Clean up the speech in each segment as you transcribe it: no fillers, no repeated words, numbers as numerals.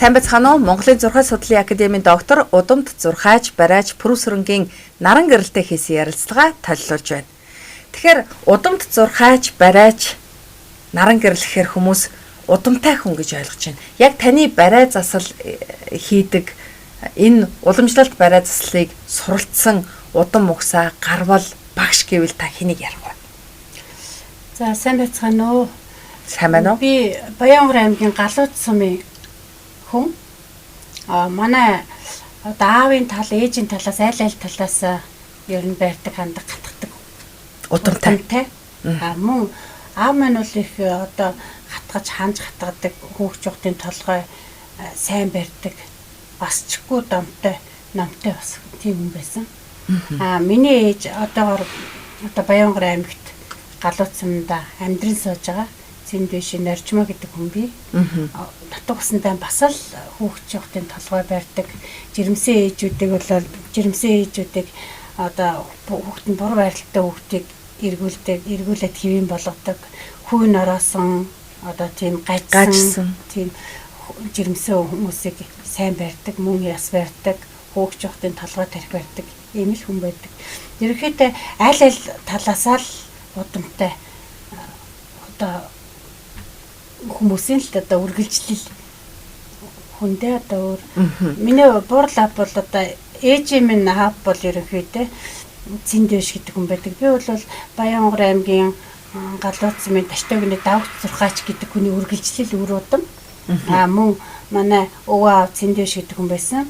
Сайн байцгаана уу? Монголын Зурхай судлалын академийн доктор Удамд Зурхайч Барайч Пүрэв-Сүрэнгийн наран гэрэлтэй хийсэн ярилцлага толилуулж байна. Тэгэхээр Удамд Зурхайч Барайч наран гэрэл гэхээр хүмүүс удамтай хүн гэж ойлгож байна. Яг таны барай засал хийдэг энэ уламжлалт барай заслыг суралцсан удам угсаа гарвал багш гэвэл та хэнийг ярих вэ? За, сайн байцгаана уу? Сайн байна уу? Би Баянгар аймгийн Галууд сумын хүн. А манай одоо аавын тал, ээжийн талаас, аль аль талаас ер нь барьдаг, хандаг, хатгадаг. Удамтай. А мөн аав маань бол их одоо хатгаж, ханж хатгадаг, хүүхд чухтын толгой сайн барьдаг. Бас чгүй домтой, номтой бас тийм хүн байсан. А миний ээж одоогор одоо Баянгар аймагт Галууд сумда амьдран сууж байгаа. Зэнд биш Норжмо гэдэг хүн би. Татвар усандаа бас л хүүхд чухтын толгой барьдаг. Жирэмсэн ээжүүдийг бол жирэмсэн ээжүүдийг одоо хүүхд нь буруу байралтай хүүхдийг эргүүлдэг, эргүүлээд хэвийн болгодог. Хүүн ороосон одоо тийм гажсан тийм жирэмсэн хүмүүсийг сайн барьдаг, мөн яс барьдаг, хүүхд чухтын толгой тарих барьдаг ийм л хүн байдаг. Ерөнхийдөө аль аль талаасаа л удамтай одоо хүмүүсийн л одоо үргэлжлэл хүндээ одоо өөр. Миний буурал ав бол одоо ээжийн минь аав бол ерөнхийдөө Цэндвэш гэдэг хүн байдаг. Би бол Баянгар аймгийн Галууц сумын Таштагны Давгц Зурхаач гэдэг хүний үргэлжлэл үр удам. А мөн манай өвөө аав Цэндвэш гэдэг хүн байсан.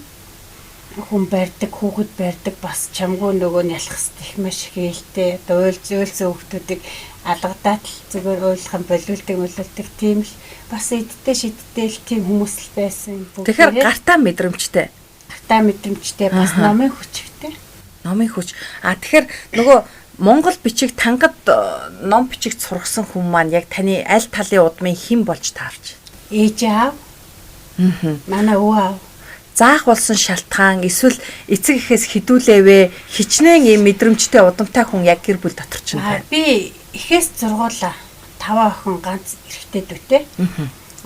Хүн барьдаг, хүүхэд барьдаг, бас чамгүй нөгөө нь ялах хэвээр их маш их ээлтэй. Одоо уйлсан хүүхдүүдийг алгадаад л зүгээр уйлах юм болиулдаг тийм л бас эдтэй шидтэй л тийм хүмүүс л байсан. Тэгэхээр гартаа мэдрэмжтэй. Гартаа мэдрэмжтэй, бас номын хүчтэй. Номын хүч. А тэгэхээр нөгөө Монгол бичиг тангад ном бичиг сургасан хүн маань яг таны аль талын удмын хэн болж таарч? Ээж аав. Манай өвөө аав. Заах болсон шалтгаан эсвэл эцэг эхээс хідүүлээвэ хичнээн ийм мэдрэмжтэй удамтай хүн яг гэр бүл дотор чинь байна. Би эхээс зургуулаа. 5 охин ганц эрэгтэй дүүтэй.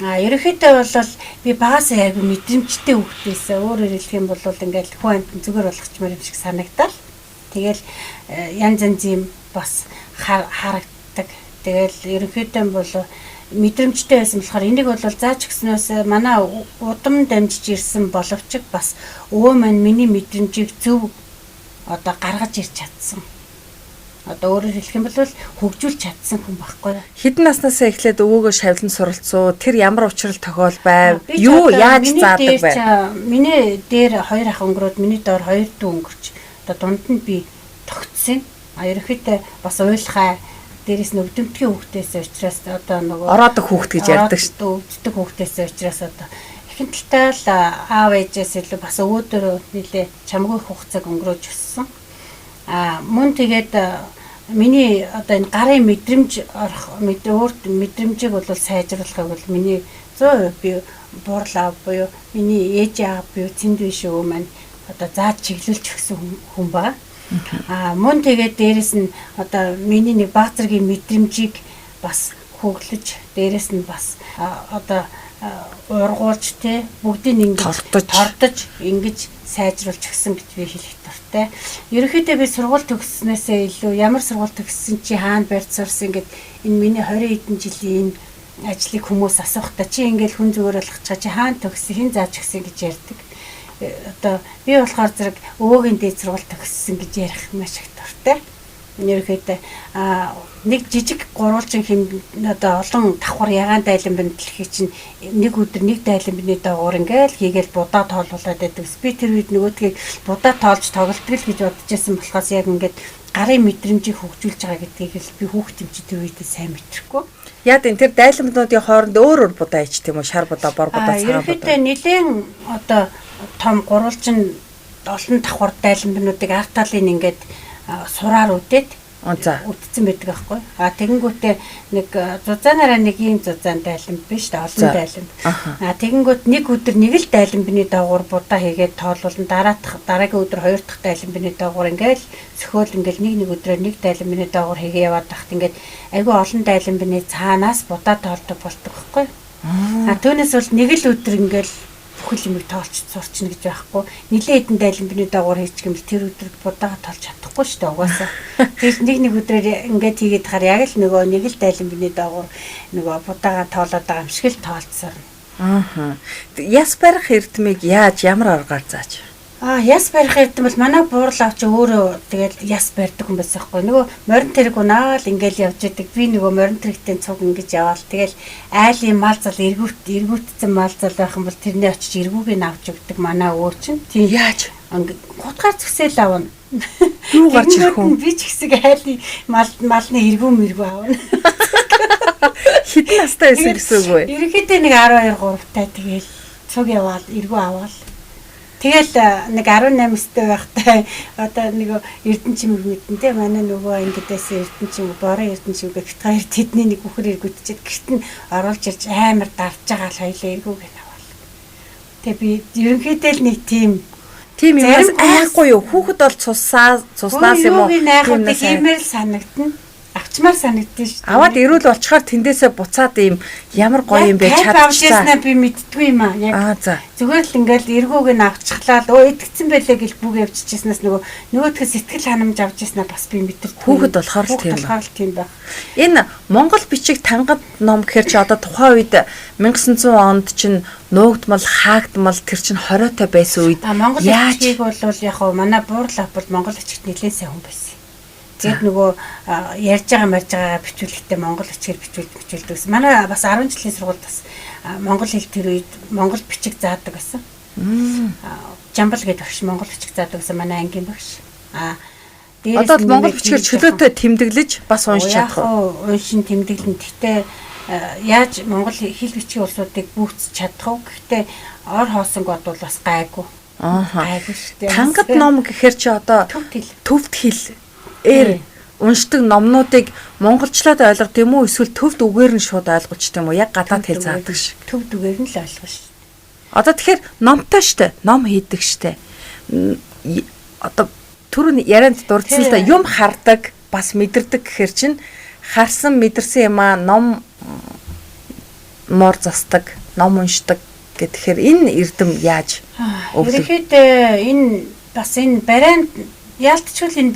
А ерөнхийдөө бол би багасаа айгүй мэдрэмжтэй хүүхэд байсан. Өөрөөр хэлэх юм бол ингээл хүн амьтан зүгээр болгочмоор юм шиг санагдал. Тэгэл янз янз юм бас харагддаг. Тэгэл ерөнхийдөө бол мэдрэмжтэй байсан болохоор энийг бол зааж өгснөөс манай удам дамжиж ирсэн боловч бас өвөө маань миний мэдрэмжийг зөв одоо гаргаж ирч чадсан. Одоо өөрөөр хэлэх юм бол хөгжүүлж чадсан хүн байхгүй. Хэдэн наснаасаа эхлээд өвөөгөө шавлан суралцуу, тэр ямар учрал тохиол байв? Юу яаж заадаг байв? Миний дээр 2 ах өнгөрөөд миний доор 2 дүү өнгөрч одоо дунд нь би тогтсон. А ерөнхийдөө бас уйлхай дээрээс нь өвдөмтгий хүүхдээс учраас одоо нөгөө ороодог хүүхд гэж ярьдаг шүү дээ. Өвддөг хүүхдээс учраас одоо ихэнх талтай л аав ээжээс илүү бас өвөөдөрөө нэлээ чамгүй хугацааг өнгөрөөж өссөн. А мөн тэгээд миний одоо энэ гарын мэдрэмж орох өөрт мэдрэмжийг бол сайжруулахыг бол миний 100% би буурал аав буюу миний ээж аав буюу Цэнд биш өвөө маань одоо зааж чиглүүлж өгсөн хүн байгаа. А мөн тэгээд дээрэс нь одоо миний нэг баг зэргийн мэдрэмжийг бас хөглөж, дээрэс нь бас одоо ургуулж те бүгдийг ингэж тордож ингэж сайжруулж өгсөн гэж би хэлэх дуртай. Ерөнхийдөө би сургууль төгсснөөсөө илүү ямар сургууль төгссөн чи хаана барьж сурсан гэд энэ миний 20 хэдэн жилийн энэ ажлыг хүмүүс асуухтаа чи ингээл хүн зүгээр болгочихаа чи хаана төгссөн, хэн зааж өгсөн гэж ярьдаг. Одоо би болохоор зэрэг өвөөгийн дээд сургууль төгссөн гэж ярих маш их дуртай. Ерөнхийдөө нэг жижиг гурвалжин хэм одоо олон давхар ягаан дайлан бин дэлхий чинь нэг өдөр нэг дайлан биний доогуур ингээл хийгээл будаа тоолуулаад байдаг. Би тэр үед нөгөөдгийг будаа тоолж тоглолтго л гэж бодож байсан болохоос яг ингээд гарын мэдрэмжийг хөгжүүлж байгаа гэдгийг л би хүүхд юм чи тэр үед сайн мэдрэхгүй. Яад энэ тэр дайланбнуудын хооронд өөр өөр будаа ичт юм уу? Шар будаа, бор будаа, цагаан будаа. Ерөнхийдөө нэлээд одоо том гурвалжин олон давхар дайланбнуудыг ард талын ингээд сураар үдээд үдцэн байдаг байхгүй. А тэгэнгүүтээ нэг зузаанаараа нэг ийм зузаан дайлан биш дээ, олон дайлан. А тэгэнгүүт нэг өдөр нэг л дайланбны доогуур будаа хийгээд тоолуулна. Дараагийн өдөр хоёр дахь дайланбны доогуур ингээл сөхөөл ингээл нэг нэг өдрөөр нэг дайланбны доогуур хийгээ яваад тахт ингээд айгүй олон дайланбны цаанаас будаа тоолдог болдог байхгүй. А түүнээс бол нэг л өдөр ингээл бүхэл юмыг тоолч сурчна гэж байхгүй. Нилээ хэдэн дайлан биний доогуур хийчих юм бол тэр өдөр будаага тоолж чадахгүй шүү дээ угаасаа. Тэр нэг нэг өдрөөр ингээд хийгээд хахаар яг л нөгөө нэг л дайлан биний доогуур нөгөө будаага тоолоод байгаа юм шиг л тоолцсорно. Аа. Яс барих эрдмийг яаж ямар аргаар зааж? Яс барих эрдэм бол манай буурал авч өөрөө тэгэл яс барьдаг хүн байсан хгүй. Нөгөө морин тэрэг унаал ингээл явж идэг. Би нөгөө морин тэрэгтэй цуг ингэж яваал. Тэгэл айлын мал зал эргүүтсэн мал зал байх юм бол тэрний очиж эргүүгийг нь авч өгдөг манай өвөө чинь. Тийм яаж? Хутгаар зүсэл авна. Юу гарч ирэх вэ? Би ч хэсэг айлын малны эргүү мэргүү авна. Хэдэн настай байсан гэсэн үг вэ? Ерөнхийдөө нэг 12 3 таа тэгэл цуг яваал эргүү аваал. Тэгэл нэг 18 өстэй байхдаа одоо нэг Эрдэнэ чимэг мэдэн те манай нөгөө ангид байсан Эрдэнэ чимэг, Борон Эрдэнэ чимэг бит хоёр тэдний нэг үхэр эргүүтчихэд гэрт нь оруулж ирж амар дарж байгаа л хоёлаа эргүүг нь аваал. Тэгээ би ерөнхийдөө л нэг тийм юмас айхгүй юу? Хүүхэд бол цуснаас юм уу? Тиймэр л санагдана. Авчмаар санагдсан шүү дээ. Аваад эрүүл болчихоор тэндээсээ буцаад ийм ямар гоё юм бэ чадчихсан. Би мэддгүй юм аа. Яг за. Зүгээр л ингээл эргүүг нь авчихлаа л өө итгэцэн байлаа гэж бүг явчихснаас нөгөөдхөө сэтгэл ханамж авч яснаа бас би мэдэрдэггүй. Хүүхэд болохоор л тийм. Болохоор л тийм байх. Энэ Монгол бичиг тангад ном гэхэр чи одоо тухайн үед 1900 онд чинь нуугдмал, хаагдмал тэр чинь хориотой байсан үед Монгол бичгийг бол яг хоо манай буурал ав бол Монгол бичигт нэлээд сайн хүн байсан. Тэгээд нөгөө ярьж байгаа марж байгаагаа бичүүлэхдээ монгол бичгээр бичүүлдэг гэсэн. Манай бас 10 жилийн сургуульд бас монгол хэл тэр үед монгол бичиг заадаг байсан. Жамбал гэдэг багш монгол бичиг заадаг гэсэн манай ангийн багш. Одоо монгол бичгээр чөлөөтэй тэмдэглэж бас уншиж чадах уу? Уншин тэмдэглэн. Гэхдээ яаж монгол хэл бичгийн улсуудыг бүүцэж чадах вэ? Гэхдээ ор хоосонг бодвол бас гайгүй. Гайгүй шүү дээ. Тангад ном гэхэр чи одоо төвд хэл ээр уншдаг номнуудыг монголчлаад ойлгох юм уу эсвэл төвд үгээр нь шууд ойлгуулчих юм уу? Яг гадаад хэл заадаг шиг. Төвд үгээр нь л ойлгох шүү. Одоо тэгэхээр номтой штэ, ном хийдэг штэ. Одоо түрүүн ярианд дурдсан л да юм хардаг, бас мэдэрдэг гэхэр чинь харсан мэдэрсэн юм аа ном мор застдаг, ном уншдаг гэхээр энэ эрдэм яаж өвлөг? Ерөнхийдөө энэ бас энэ барианд яалтчгүй энэ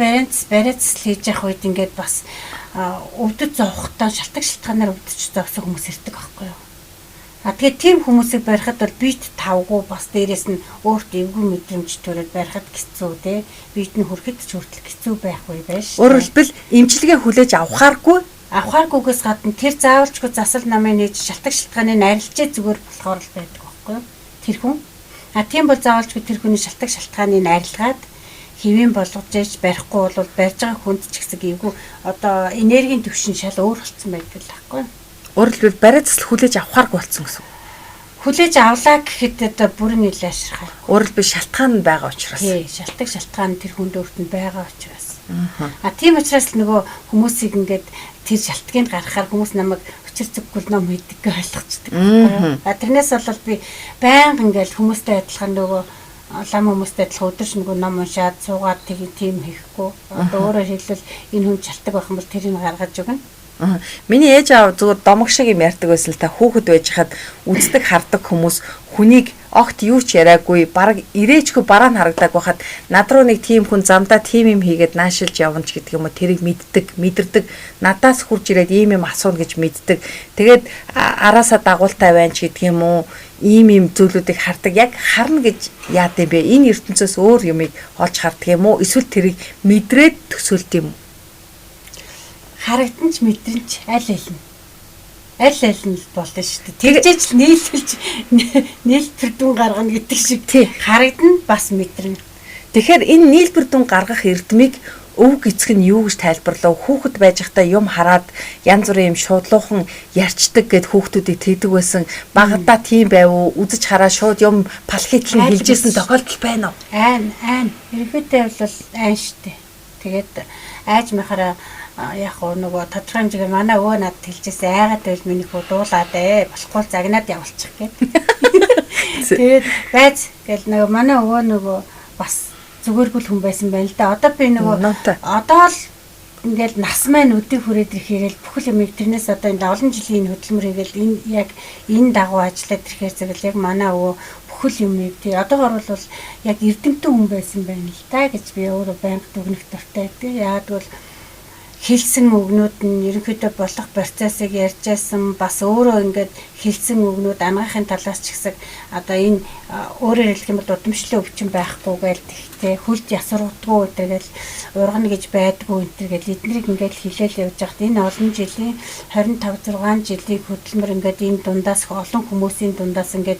бариац хийж явах үед ингээд бас өвдөж зовхтой шалтгаан шалтгаанаар өвдөж зовсон хүмүүс ирдэг байхгүй юу? Тэгээд тийм хүмүүсийг барихад бол бит тавгүй бас дээрэс нь өөрт эвгүй мэдрэмж төрөөд барихад хэцүү те. Бит нь хүрэхэд ч хүртэл хэцүү байх үе байж. Өөрөөр хэлбэл эмчилгээ хүлээж авахааргүйгээс гадна тэр заавалчгүй засал намын нээж шалтгаан шалтгааны арилжээ зүгээр болохоор л байдаг байхгүй юу? Тэр хүн. Тийм бол заавалчгүй тэр хүний шалтгаан шалтгааныг арилгаад хэвийн болгож ээж барихгүй бол барьж байгаа хүнд ч гэсэн эвгүй одоо энергийн түвшин шал өөр болсон байдаг л байхгүй. Өөрөөр хэлбэл бариа засал хүлээж авахааргүй болсон гэсэн. Хүлээж авлаа гэхэд одоо бүрэн ил аширхай. Өөрөөр хэлбэл шалтгаан нь байгаа учраас. Тий, шалтгаан тэр хүнд өөрт нь байгаа учраас. Тийм учраас л нөгөө хүмүүсийг ингээд тэр шалтгаанд гаргахаар хүмүүс намайг учир зүггүй ном хийдэг гэж ойлгочдөг. Тэрнээс болол би байнга ингээд хүмүүстэй адилхан нөгөө лам хүмүүстэй адилхан өдөр шөнөгүй ном уншаад суугаад тийм хийхгүй. Одоо өөрөөр хэлбэл энэ хүн шалтгаан байх юм бол тэрийг гаргаж өгнө. Миний ээж аав зүгээр домог шиг юм ярьдаг байсан л та хүүхэд байж хаад үздэг хардаг хүмүүс хүнийг огт юу ч яриаггүй бараг ирээчгүй бараа нь харагдааг байхад над руу нэг тийм хүн замдаа тийм юм хийгээд наашилж явна ч гэдэг юм уу тэрийг мэддэг мэдэрдэг надаас хурж ирээд ийм юм асууна гэж мэддэг. Тэгээд араасаа дагуултай байна ч гэдэг юм уу ийм юм зүйлүүдийг хардаг яг харна гэж яад юм бэ? Энэ ертөнцөөс өөр юмыг олж хардаг юм уу? Эсвэл тэрийг мэдрээд төсөөлд юм уу? Харагдан ч мэдрэн ч аль аль нь. Аль аль нь болно шүү дээ. Тэгжээч л нийлүүлж нийлбэр дүн гаргана гэдэг шиг. Харагдан бас мэдрэн. Тэгэхээр энэ нийлбэр дүн гаргах эрдмийг өвөг эцэг нь юу гэж тайлбарлав? Хүүхэд байж байхдаа юм хараад янз бүрийн юм шуудлуухан ярьчдаг гэд хүүхдүүдийг тэгдэг байсан. Багадаа тийм байв уу? Үзэж хараа шууд юм палхитл нь хэлжсэн тохиолдол байна уу? Айн. Ерөнхийдөө бол айн шүү дээ. Тэгээд айж махаараа яг нөгөө тодорхой хэмжээгээр манай өвөө надад хэлжсэн айгаад байвал миний хүү дуулаад болохгүй загнаад явуулчих гээд. Тэгээд байж гэл нөгөө манай өвөө нөгөө бас зүгээргүй хүн байсан байна л да. Одоо би нөгөө одоо л ингээл нас маань өдийг хүрээд ирэхээр л бүхэл юмыг тэрнээс одоо энэ олон жилийн хөдөлмөр хийгээл энэ яг энэ дагуу ажиллаад ирэхээр зэрэг яг манай өвөө Бүхэл юмыг тий одоогор бол яг эрдэмтэн хүн байсан байна л да гэж би өөрөө байнга дүгнэх дуртай байдаг. Яагад бол хэлсэн үгнүүд нь ерөнхийдөө болох процессыг ярьж байсан, бас өөрөө ингээд хэлсэн үгнүүд анагаахын талаас ч гэсэн одоо энэ өөрөөр хэлэх юм бол удамшлын өвчин байхгүй гээл тэгтээ хөлд ясруудгүй энэ тэгэл ургана гэж байдгүй энэ гэл эднэрийг ингээд хэлээл явж байхад энэ олон жилийн 25 6 жилийн хөдөлмөр ингээд энэ дундаас олон хүмүүсийн дундаас ингээд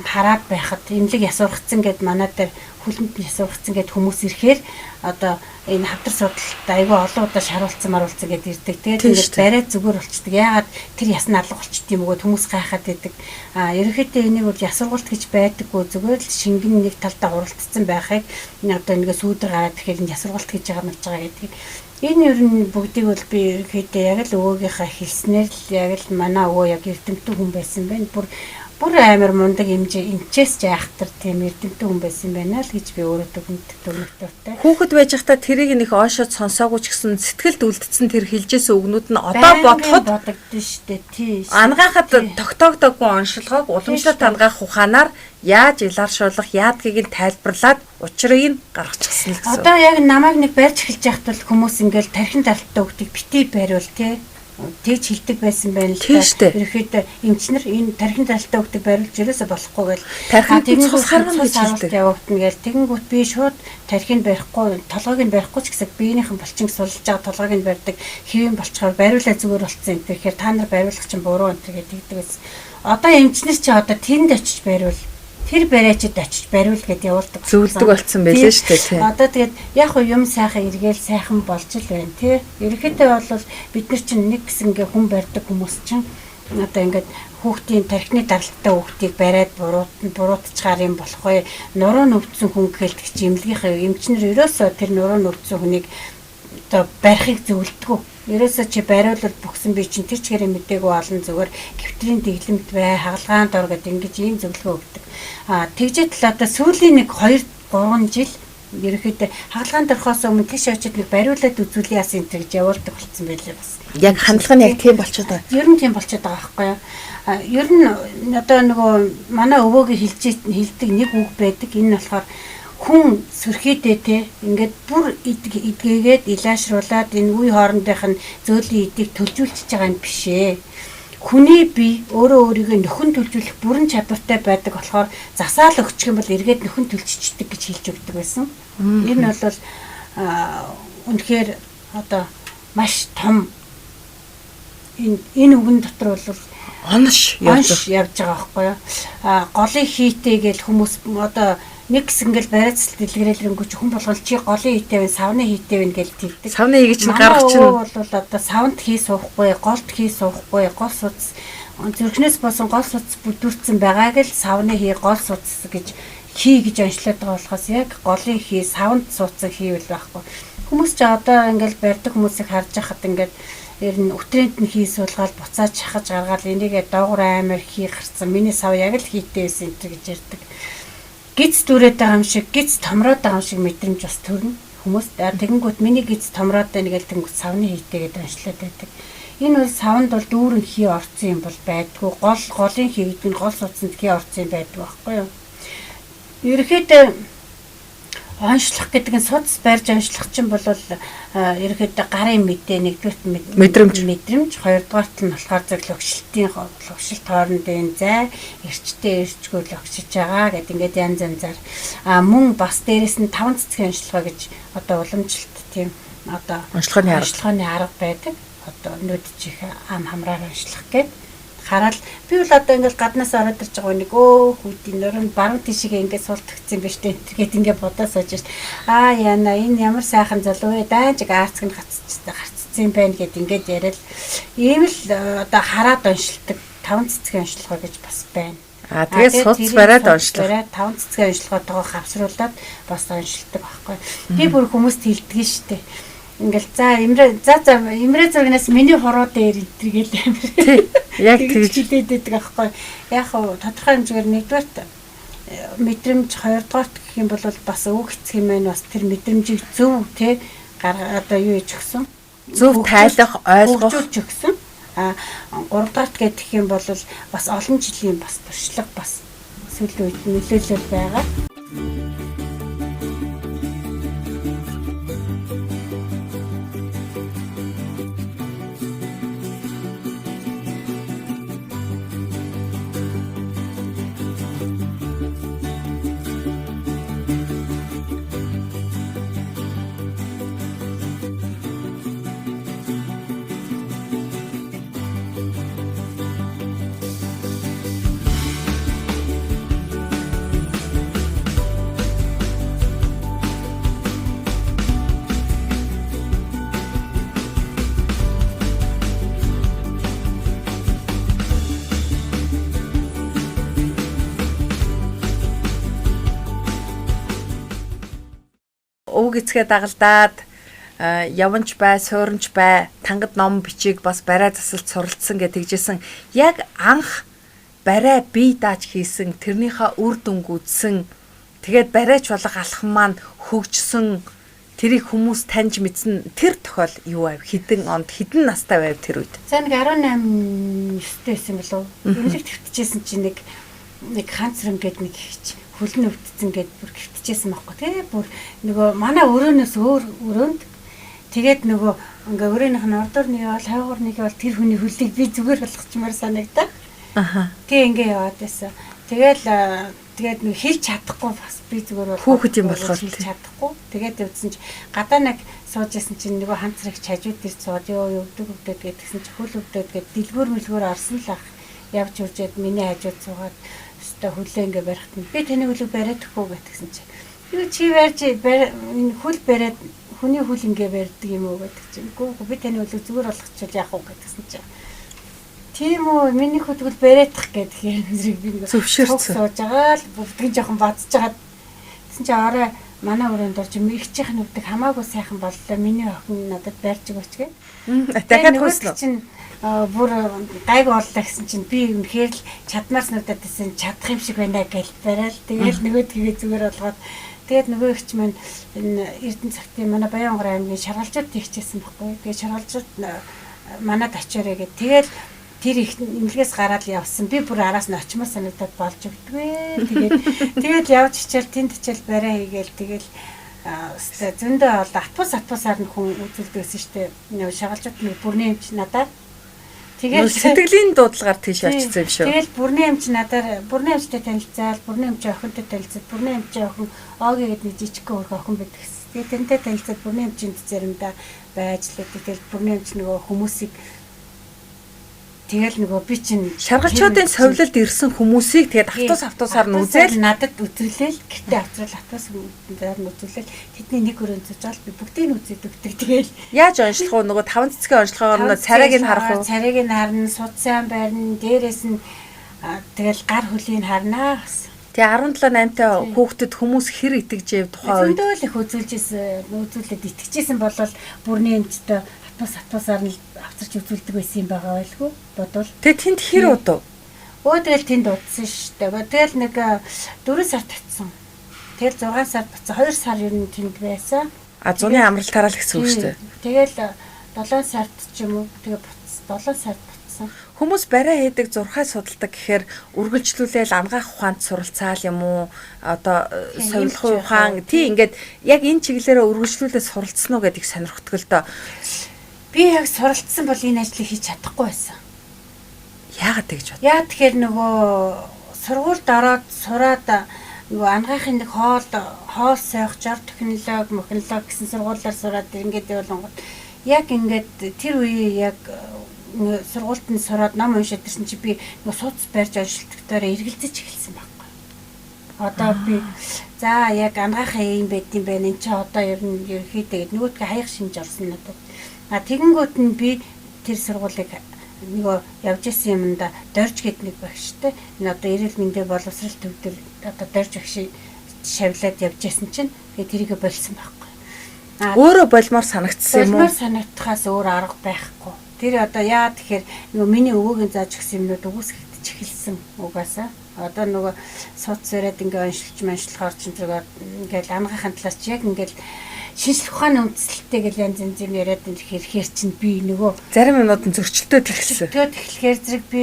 хараад байхад эмнэлэг ясуурхацсан гэд манай дээр хүлэмт ясуурхацсан гэд хүмүүс ирэхээр одоо энэ хавдар судалт айгүй олон удаа шаруулсан маруулсан гэд ирдэг. Тэгээд ингээд барай зүгээр болчдөг. Яагаад тэр яс нь алга болчт юм өгөөд хүмүүс гайхаад байдаг. А ерөнхийдөө энийг бол ясургалт гэж байдаггүй, зүгээр л шингэн нэг талдаа уралдсан байхыг одоо нэгэ сүүдэр гараад ирэхээр энэ ясургалт гэж байгаа мэж байгаа гэдгийг. Энэ ер нь бүгдийг бол би ерөнхийдөө яг л өвөөгийнхаа хэлснээр л яг л манай өвөө яг эрдэмтэн хүн байсан байна. Бүр амар мундаг эмжээ эмчээс ч айхтар тийм эрдэмтэн хүн байсан байна л гэж би өөрөө дүгнэх дуртай. Хүүхэд байж байхдаа тэрийг нэг ойшоод сонсоогүй ч гэсэн сэтгэлд үлдсэн тэр хэлжсэн үгнүүд нь одоо бодоход бодогдсон шүү дээ. Тий. Ангаахад тогтоогдоогүй оншилгоог уламжлалт ангаах ухаанаар яаж иларшуулах, яадгийг нь тайлбарлаад учрыг нь гаргачихсан л гэсэн. Одоо яг намайг нэг барьж эхэлж байхад бол хүмүүс ингээл тархин даралттай хүүхдийг бити бариул тий тэгж хилдэг байсан байна л да. Ерөнхийдөө эмчнэр энэ тархин даралттай хүүхдийг бариулж ерөөсө болохгүй гэл. Тархинд цус харгана гэж хэлдэг. Явагдана гэл. Тэгэнгүүт би шууд тархинд барихгүй, толгойг нь барихгүй ч гэсэн биенийхэн булчин сулж байгаа толгойг нь барьдаг хэвийн болчоор бариулаа зүгээр болцсон юм. Тэгэхээр та нар бариулах чинь буруу энэ гэдэг тэгдэг байсан. Одоо эмчнэр чи одоо тэнд очиж бариул, тэр бариачид очиж бариул гэд явуулдаг. Зөвлөдөг болсон байлээ шүү дээ, тий. Одоо тэгээд яг уу юм сайхан эргээл сайхан болж л байна, тий. Ерөнхийдөө бол бид нар чинь нэг гэсэн ингээ хүн барьдаг хүмүүс чинь одоо ингээд хүүхдийн тархины даралттай хүүхдийг бариад буруутчаар юм болох вэ? Нуруу нүвдсэн хүн гэлдэг чи эмнэлгийнхээ эмчнэр ерөөсөө тэр нуруу нүвдсэн хүнийг одоо барихыг зөвлөдгөө. Ерөөсөө чи бариулвал бүхсэн би чинь тэр чигээрээ мдээгүй олон зүгээр гэвтрийн дэглэмт бай, хагалгаанд ор гэдэг ингэж ийм зөвлөгөө өгдөг. А тэгжээ тал одоо сүүлийн нэг 2 3 жил ерөнхийдөө хагалгаанд орохоос өмнө тийш очиод нэг бариулаад үзүүлээ яасан энэ гэж явуулдаг болсон байлээ бас. Яг хандлага нь яг тийм болчиход байгаа. Ер нь тийм болчиход байгаа байхгүй юу? Ер нь одоо нөгөө манай өвөөгийн хэлдэг нэг үг байдаг. Энэ нь болохоор хүн сөрхийдээ те ингээд бүр эдгээгээд илаашруулад энэ үе хоорондынх нь зөөлөн эдийг төлжүүлчихэж байгаа юм биш ээ. Хүний бие өөрөө өөрийгөө нөхөн төлжүүлэх бүрэн чадвартай байдаг болохоор засаал өгчих юм бол эргээд нөхөн төлжчихдэг гэж хэлж өгдөг байсан. Энэ бол үнэхээр одоо маш том энэ үгэн дотор бол онош явж байгаа байхгүй юу? А голын хийтэй гэл хүмүүс одоо нэг хэсэг ингээл бариацлт дэлгэрээлрэнгүү чи хүн болгол чи голын хийтэй вэ, савны хийтэй вэ гэж тэгдэг. Савны хийг чинь гаргах чинь бол одоо савнд хий суухгүй, голд хий суухгүй, гол судас зүрхнээс болсон гол судас бүдүүрцэн байгааг л савны хий, гол судас гэж хий гэж онцлоод байгаа болохоос яг голын хий, савнд суудсан хий бол байхгүй. Хүмүүс ч одоо ингээл барьдаг хүмүүсийг харж байхад ингээд ер нь өтрээнд нь хий суулгаад буцаад шахаж гаргаад энийгээ доогуур амар хий гарцсан. Миний сав яг л хийтэй байсан энэ гэж ярьдаг. Гиз дүрээд байгаа юм шиг, гиз томроод байгаа юм шиг мэдрэмж бас төрнө хүмүүст. Тэгэнгүүт миний гиз томроод байна гэж тэнгүүт савны хийтэй гэдээ онцлоод байдаг. Энэ бол савнд бол дүүрэн хий орцсон юм бол байдгүй. Гол голын хий гэдэг нь гол судсанд хий орцсон юм байдгүй байхгүй юу? Ерөнхийдөө онцлох гэдэг нь судас барьж онцлох чинь бол ерөнхийдөө гарын мэдээ нэгдүгürt мэдрэмж, хоёрдугаарт нь болохоор зөв логшилтын логшилт хоорондын зай эрчтэй эрчгүй логшиж байгаа гэдэг ингээд янз янзаар мөн бас дээрэс нь 5 цэцгийн онцлогоо гэж одоо уламжлалт тийм одоо онцлогооны арга байдаг. Одоо нүд чих ам хамраар онцлох гэдэг хараад би бол одоо ингээл гаднаас ороод ирж байгаа нэг хүүхдийн нуруу баруун тишгээ ингээд сул төгцсөн юм биш үү гэд ингээд бодоо сууж шít. Аа яна энэ ямар сайхан залуу вэ? Даанчиг аарцг нь гарцсан юм байна гэд ингээд яриад ийм л одоо хараад оншилдаг 5 цэцгийн онцлогоо гэж бас байна. Аа тэгээд суц бариад онцлог. 5 цэцгийн онцлогоотойгоо хавсруулад бас оншилдаг байхгүй. Би бүр хүмүүст хэлдэг нь штэ. Ингээл за имрэ за за имрэ зургнаас миний хуруу дээр энтергээл амир. Яг тэгж хэлээд байдаг аахгүй. Яг хав тодорхой хэмжээгээр нэгдүгээрт мэдрэмж, хоёрдугаарт гэх юм бол бас үг хэцэг юм байна, бас тэр мэдрэмжийг зөв те гарга одоо юу хийж өгсөн. Зөв тайлах, ойлгох өгсөн. А гуравдугаарт гэх юм бол бас олон жилийн бас туршлага бас сүүлийн үед нөлөөлөл байгаа. Өвөг эцгээ дагалдаад яванч бай, сууринч бай, тангад ном бичиг бас барай засалт суралцсан гэж тэгжсэн. Яг анх барай бие дааж хийсэн, тэрнийхээ үр дүнг үзсэн. Тэгээд барайч болго алхам маань хөгжсөн. Тэрийг хүмүүс таньж мэдсэн тэр тохиол юу байв? Хэдэн онд, хэдэн настай байв тэр үед? За нэг 18 9-тэй байсан болов уу? Эмнэлэгт хэвтчихсэн чинь нэг ханцран гээд нэг ихч хөлн өвдсөн гээд бүр хэвтчихсэн байхгүй тий. Бүр нөгөө манай өрөөнөөс өөр өрөөнд тэгээд нөгөө ингээ өрөөнийх нь ордоор нэг бол хойгоор нэг бол тэр хүний хөлийг би зүгээр болгочмоор санагдаа. Аха. Тэг ингээ яваад байсан. Тэгэл тэгээд нэг хэлж чадахгүй бас би зүгээр бол Хүүхэд юм болохоор хэлж тий. чадахгүй. Тэгээд явдсан чи гадаа нэг сууж исэн чинь нөгөө ханцраг хажууд дээр сууад ёо өвдөг өвдөд гэдгсэн чи хөл өвдөд гэд дэлгүүр мэлгүүр орсон л ах явж үржээд миний хажууд суугаад өстой хөлөө ингээ барихт нь би таны хөлийг бариад өгөө гэтгсэн чи юу чи барьж энэ хөл бариад хүний хөл ингээ барьдаг юм уу гэдэг чинь үгүй би таны хөлийг зүгээр болгочихвол яах вэ гэтгсэн чи. Тийм үү, миний хөтгөл бариадах гэдэг юм зэрэг би нэг Зөвшөөрсөн. цуг сууж байгаа л бүгдийг жоохон бадж байгаа. Тэгсэн чи орой манай өрөөнд орж мэрэгчийнх нь өвдөг хамаагүй сайхан боллоо. Миний охин надад барьж өгөөч гэ. Дахиад нөгөөд хөөснө. чинь бүр гайг боллоо гэсэн чинь би үнэхээр л чадмаар санагдаад байсан, чадах юм шиг байна гэж барайл. Тэгэл нөгөөдгийгээ зүгээр болгоод тэгээд нөгөө ихч маань энэ Эрдэнэ цагтын манай Баянгор аймгийн шаргалжууд тэгчээсэн байхгүй. Тэгээд шаргалжууд манад очиорой гэд. Тэгэл тэр их эмнэлгээс гараад явсан. Би бүр араас нь очимоор санагдаад болж өгдгөө. Тэгээд тэгэл явж хичээл тэнд хичээл барай хийгээл тэгэл өстой зөндөө бол атпус атпусаар нь хүн үзүүлдэг гэсэн штэ. Нөгөө шагалжууд нэг бүрний эмч надаар. Тэгэл сэтгэлийн дуудлагаар тийш очсон юм шүү. Тэгэл бүрний эмч надаар бүрний эмчтэй танилцаал, бүрний эмч охинтой танилцаад, бүрний эмч охин Оги гэдэг нэг жижигхэн хөрх охин байдаг гэсэн. Тэгээд тэрнтэй танилцаад бүрний эмчинд заримдаа байж л байдаг. Тэгэл бүрний эмч нөгөө хүмүүсийг тэгэл нөгөө би чинь Шаргалчуудын совилолд ирсэн хүмүүсийг тэгээд автобус автобусаар нь үзээл надад үзүүлээл гэртээ авчрал автобус дээр нь үзүүлээл тэдний нэг өрөөнд зужаал би бүгдийг нь үзээд өгдөг. Тэгэл яаж онцлох уу? Нөгөө таван цэцгийн онцлогоор нь царайг нь харах уу? Царайг нь харна, суд сайн барина, дээрээс нь тэгэл гар хөлийг харнаа бас. Тэгээ 17 8-тай хүүхдэд хүмүүс хэр итгэжээв тухайн үед? Зөндөө л их үзүүлжсэн, үзүүлээд итгэжсэн болол бүрний эмчтэй автобус автобусаар нь авчирч үзүүлдэг байсан юм байгаа байлгүй бодвол. Тэгээ тэнд хэр удав? Өө тэгэл тэнд удсан шүү дээ. Тэгэл нэг 4 сард татсан. Тэгэл 6 сард татсан. 2 сар ер нь тэнд байсан. А зуны амралтаараа л гэсэн үг шүү дээ. Тэгэл 7 сард ч юм уу тэгээ 7 сард буцсан. Хүмүүс барай хийдэг, зурхай судалдаг гэхээр үргэлжлүүлээл ангаах ухаанд суралцаал юм уу? Одоо Тийм, сувилах эмч яах ухаан вэ? тий ингээд яг энэ чиглэлээрээ үргэлжлүүлээ суралцсан уу гэдгийг сонирхдаг л доо. Би яг суралцсан бол энэ ажлыг хийж чадахгүй байсан. Яагаад тэгж бод? Яа тэгэхээр нөгөө сургуульд ороод сураад нөгөө ангаахын нэг хоол сойх, жор технологи, механологи гэсэн сургуулиар сураад ингээд явуулангууд яг ингээд тэр үеийн яг сургуульд нь сураад ном уншаад ирсэн чи би нөгөө сууц барьж оншилтогтойроо эргэлзэж эхэлсэн байхгүй. Одоо би за яг ангаахын юм байд юм байна. Энд чи одоо ер нь ерөнхийдөө гэд нөгөөдгөө хаяг шинж орсон надад. А тэгэнгүүт нь би тэр сургуулийг нөгөө явж исэн юмда дорж гэд нэг багштай энэ одоо эрүүл мэндийн боловсрол төв дээр одоо дорж багш шавлаад явж исэн чинь тэгээ тэрийгэ болсон байхгүй. А Өөрөө болмоор санагдсан юм уу? болмоор санагдахаас өөр арга байхгүй. Тэр одоо яа тэгэхээр нөгөө миний өвөөгийн зааж өгсөн юмнууд үгүйсгэгдэж эхэлсэн угаасаа. Одоо нөгөө сууц бариад ингээ оншилж маншлахаар чинь зүгээр ингээл ангаахын талаас чи яг ингээл шинжлэх ухааны үндэслэлтэй гэл янз янз юм яриад энэ хэрэгхээр чинь би нөгөө Зарим юмнууд нь зөрчилдөд эхэлсэн. зөрчилдөд эхлэхээр зэрэг би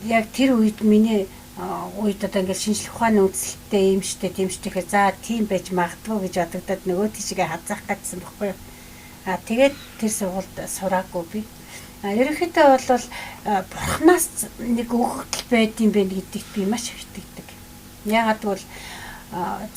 яг тэр үед миний Үед одоо ингээд шинжлэх ухааны үзэлтэй юм штэ, тийм штэ гэхээр за тийм байж магадгүй гэж бодогдоод нөгөө тийшгээ хазаах гэсэн баггүй юу. А тэгээд тэр сургуульд сураагүй би. А ерөнхийдөө бол бурхнаас нэг өгөгдөл байд юм байна гэдэгт би маш их итгэдэг. Яагаад гэвэл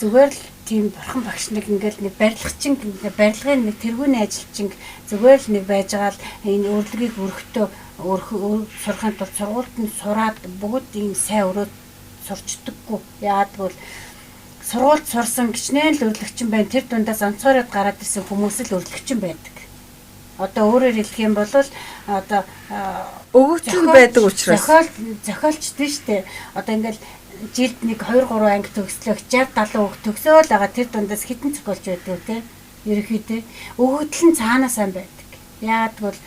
зүгээр л тийм бурхан багш нэг ингээл нэг барилгачин, барилгын нэг тэргүүний ажилчин зүгээр л нэг байж байгаа л энэ өрлөгийг өрхтөө сурахын тулд сургуульд нь сураад бүгд ийм сайн өрөөд сурчдаггүй. Яагаад гэвэл сургуульд сурсан гिचнэн л өрлөгчин байна. Тэр дундаас онцгойроод гараад ирсэн хүмүүс л өрлөгчин байдаг. Одоо өөрөөр хэлэх юм бол одоо өгөгдөл байдаг учраас зохиолчтой шүү дээ. Одоо ингээл жилд нэг 2 3 анги төгслөх 60 70 хүүхд төгсөөл байгаа, тэр дундаас хэдэн зохиолч байдаг те. Ерөнхийдөө өгөгдөл нь цаанаа сайн байдаг. Яагаад гэвэл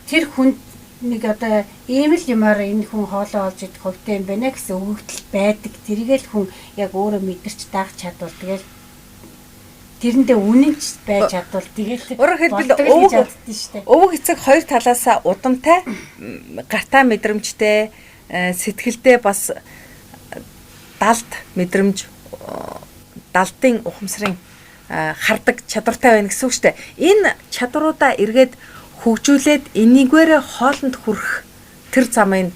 тэр хүнд нэг одоо ийм л юмар энэ хүн хоолоо олж идэх хувьтай юм байна гэсэн өгөгдөл байдаг. Тэрийг л хүн яг өөрөө мэдэрч дагч чадвал тэгэл тэрэндээ үнэнч байж чадвал тэгэл Өөрөөр хэлбэл өвөг эцэг хоёр талаасаа удамтай, гартаа мэдрэмжтэй, сэтгэлдээ бас далд мэдрэмж, далдын ухамсарын хардаг чадвартай байна гэсэн үг шүү дээ. Энэ чадваруудаа эргээд хөгжүүлээд энийгээрээ хоолнд хүрэх тэр замыг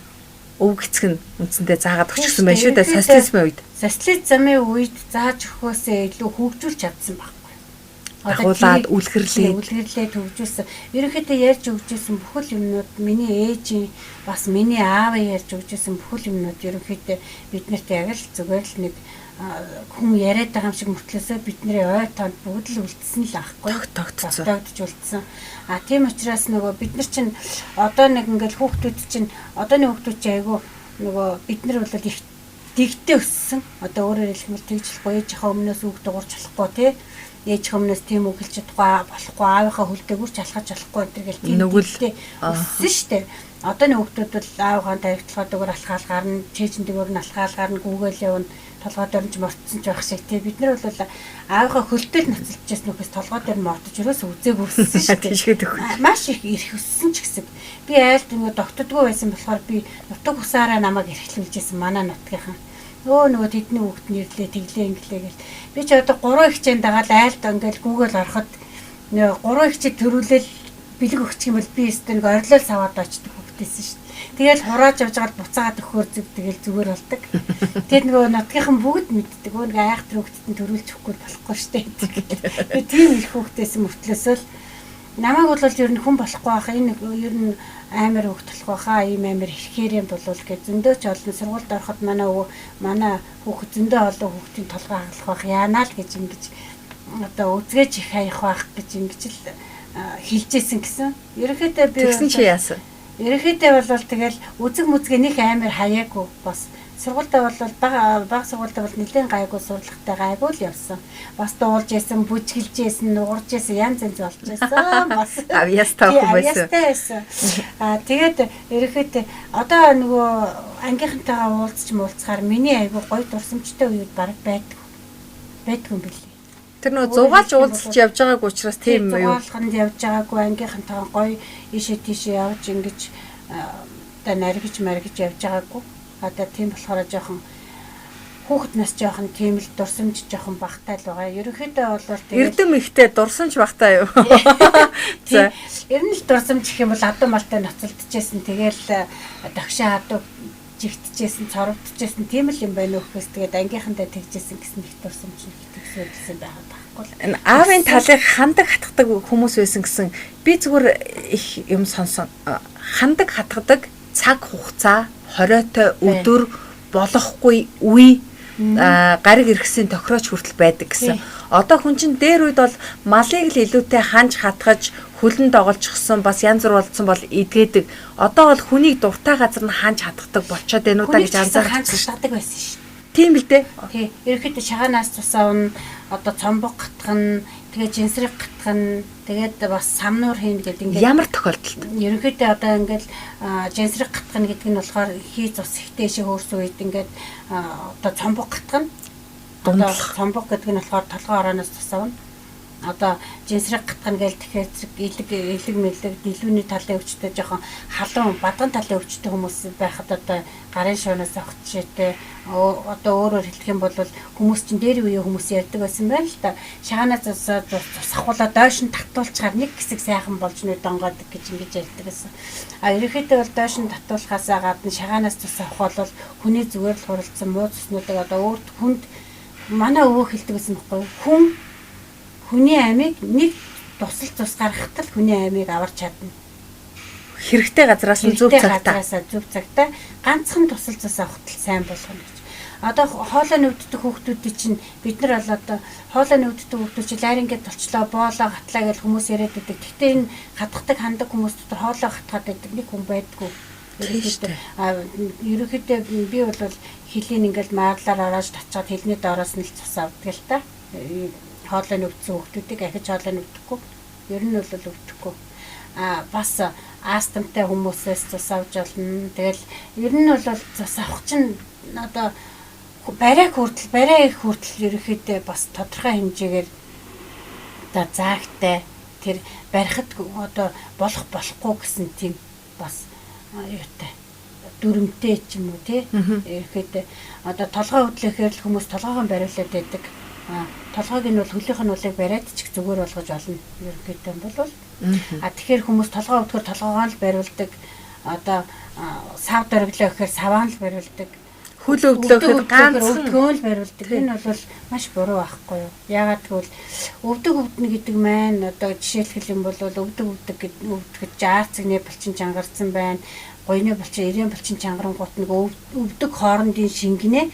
өвөг эцэг нь үндсэндээ заагаад өгчихсөн байх шүү дээ социализмын үед. Социализмын үед зааж өгөхөөсөө илүү хөгжүүлж чадсан байхгүй. Дагуулад үлгэрлээд хөгжүүлсэн. Ерөнхийдөө ярьж өгчээсэн бүхэл юмнууд миний ээжийн бас миний аавын ярьж өгчээсэн бүхэл юмнууд ерөнхийдөө биднэрт яг л зүгээр л нэг хүн яриад байгаа юм шиг мөртлөөсөө бидний ой тоонд бүгд л үлдсэн л аахгүй. Тогтдож үлдсэн. А тийм учраас нөгөө бид нар чинь одоо нэг ингээл хүүхдүүд чинь одооны хүүхдүүд чинь айгүй нөгөө бид нар бол их дэгтэй өссөн. Одоо өөрөөр хэлэх юм бол тэгж болохгүй, ээжийнхээ өмнөөс үг дуурч болохгүй тий. Ээжийнхээ өмнөөс тийм үг хэлж чадахгүй болохгүй, аавынхаа хөл дээгүүр ч алхаж болохгүй энэ гэл тийм дэгтэй өссөн штэ. Одооны хүүхдүүд бол аавынхаа таригтлахаа дөөр алхаал гарна, чээжин дээгүүр нь алхаал гарна, гүгээл явна, толгой дээр нь ч мортсон ч байх шиг тий. Бид нар бол аавынхаа хөлтөл ноцолж нөхөс толгой дээр мортож ерөөс үзээгүй өссөн штэ. Маш их эрх өссөн ч гэсэн. Би айлд нөгөө тогтдоггүй байсан болохоор би нутаг усаараа намайг эрхлүүлжсэн манай нутгийнхан. Нөгөө тэдний хүүхд нэрлээ тэглээ инглээ гэл. Би ч одоо 3 ихчээн дагаал айлд ингээл гүүгээл ороход нөгөө 3 ихчээ төрүүлэл бэлэг өгчих юм бол би өстө нэг орилол саваад очдөг хүүхдээсэн шүү дээ. Тэгэл хурааж явж байгаад буцаагаад өгөхөөр зүг тэгэл зүгээр болдог. Тэгээд нөгөө нутгийнхан бүгд мэддэг. Өө нэг айхтар хүүхдэд нь төрүүлж өгөхгүй болохгүй шүү дээ. Би тийм их хүүхдээсэн мөртлөөсөө л намайг бол ер нь хүн болохгүй байх. Энэ ер нь амар хүүхд болох байхаа. Ийм амар ирэхээр юм болвол гэж зөндөө ч олон сургуульд ороход манай өвөө манай хүүхэд зөндөө олон хүүхдийн толгой хагалах байх яанаа л гэж ингэж одоо үзгээч их хаях байх гэж ингэж л хэлжсэн гэсэн. Ерөнхийдөө би тэгсэн чи яасан? Ерөнхийдөө бол тэгэл үзэг мүзгээ нэх амар хаяагүй бас. Сургуультай бол бага сургуультай бол нэлээд гайгүй сурлагатай гайгүй л явсан. Бас дуулж ясан, бүжгэлж ясан, нугарч ясан, янз янз болж ясан. Бас авьяастай хүн байсан. Авьяастай байсан. Аа тэгээд ерөнхийдөө одоо нөгөө ангийнхантайгаа уулзч муулцахаар миний айгүй гоё дурсамжтай үеуд баг байдаг. Байдгүй юм билээ. Тэр нөгөө зугаалж уулзалж явж байгаагүй учраас тийм юу? Зугаалганд явж байгаагүй ангийнхантайгаа гоё ийшээ тийшээ явж ингэж одоо наргиж маргиж явж байгаагүй. Одоо тийм болохоор жоохон хүүхэд нас жоохон тийм л дурсамж жоохон багтай л байгаа. Ерөнхийдөө бол тэгээд эрдэм ихтэй дурсамж багтай юу? За. Ер нь л дурсамж гэх юм бол адуу малтай ноцолдчихсэн. Тэгэл дагшаа адуу жигтчихсэн, цорвдчихсэн тийм л юм байна уу гэхээс тэгээд ангийнхандаа тэгжсэн гэсэн их дурсамж нэг төгсөөлсөн байгаад байхгүй л. Энэ аавын талыг хандаг хатгадаг хүмүүс байсан гэсэн би зүгээр их юм сонсон. Хандаг хатгадаг цаг хугацаа, хориотой өдөр болохгүй үе гариг эргэсийн тохирооч хүртэл байдаг гэсэн. Одоо хүн чинь дээр үед бол малыг л илүүтэй ханж хатгаж хөлн доголжчихсон бас янз бүр болцсон бол эдгээдэг. Одоо бол хүнийг дуртай газар нь ханж хатгадаг болчиход байна уу та гэж анзаарч хатгадаг байсан шин. Тийм л дээ. Тий. Ерөнхийдөө шагаанаас тусаа ун одоо цомбог гатгана, тэгээ жинсрэг гатгана, тэгээд бас самнуур хийн гэдэг ингээд ямар тохиолдолд? Ерөнхийдөө одоо ингээд жинсрэг гатгана гэдэг нь болохоор хий цус ихтэй шиг хөөрсөн үед ингээд одоо цомбог гатгана. Одоо цомбог гэдэг нь болохоор толгой орооноос тусаа ун. Одоо жинсрэг гатгана гээл тэгэхээр зэрэг илэг мэлэг дэлгүүний талын өвчтөй жоохон халуун бадган талын өвчтөй хүмүүс байхад одоо гарын шуунаас авах жишээтэй одоо өөрөөр хэлэх юм бол хүмүүс чинь дээр үеийн хүмүүс ярьдаг байсан байна л да. Шаганаас цус авахулаа дойш нь татуулчаар нэг хэсэг сайхан болж нэ донгоодог гэж ингэж ярьдаг байсан. А ерөнхийдөө бол дойш нь татуулахаасаа гадна шагаанаас цус авах бол хүний зүгээр л хуралдсан муу цуснуудыг одоо өөрт хүнд манай өвөө хэлдэг байсан байхгүй юу? Хүн хүний амийг нэг тусал цус гаргахад л хүний амийг аварч чадна. Хэрэгтэй газраас нь зөв цагтаа. Зөв цагтаа ганцхан тусал цус авахт л сайн болгоно гэж. Одоо хоолой нүддэг хүүхдүүдийн чинь бид нар бол одоо хоолой нүддэг хүүхдүүд чинь ларингээ толчлоо, боолоо гатлаа гэж хүмүүс яриад байдаг. Гэхдээ энэ хатгадаг хандаг хүмүүс дотор хоолой хатгаад байдаг нэг хүн байдгүй. Ерөнхийдөө би бол хилийн ингээл маарлаар ороож татчаад хилний доороос нь л цус авдаг л та. Хоолой нүдсэн хүүхдүүдийг ахиж хоолой нүдэхгүй. Ер нь бол өвдөхгүй. А бас астмтай хүмүүсээс цус авч болно. Тэгэл ер нь бол цус авах чинь одоо барайг хүртэл барай их хүртэл ерөнхийдөө бас тодорхой хэмжээгээр одоо заагтай тэр барихад одоо болох болохгүй гэсэн тийм бас юутай дүрмтэй ч юм уу тий. Ерөнхийдөө одоо толгой хөдлөхээр л хүмүүс толгойгоо бариулаад байдаг. Толгойг нь бол хөлийнх нь улыг бариад ч их зүгээр болгож олно. Ерөнхийдөө бол. А тэгэхээр хүмүүс толгой өвдөхөр толгойгоо л бариулдаг. Одоо сав дөрвлөө гэхээр саваа л бариулдаг. Хөл өвдлөөхөд ганцхан өвдгөө л бариулдаг. Энэ бол маш буруу байхгүй юу? Яагаад гэвэл өвдөг өвднө гэдэг маань одоо жишээлхэл юм бол өвдөг өвдөг гэд өвдөхөд жаарцэгний булчин чангарсан байна. Гуйны булчин, ирээн булчин чангарангуут нэг өвдөг хоорондын шингэнэ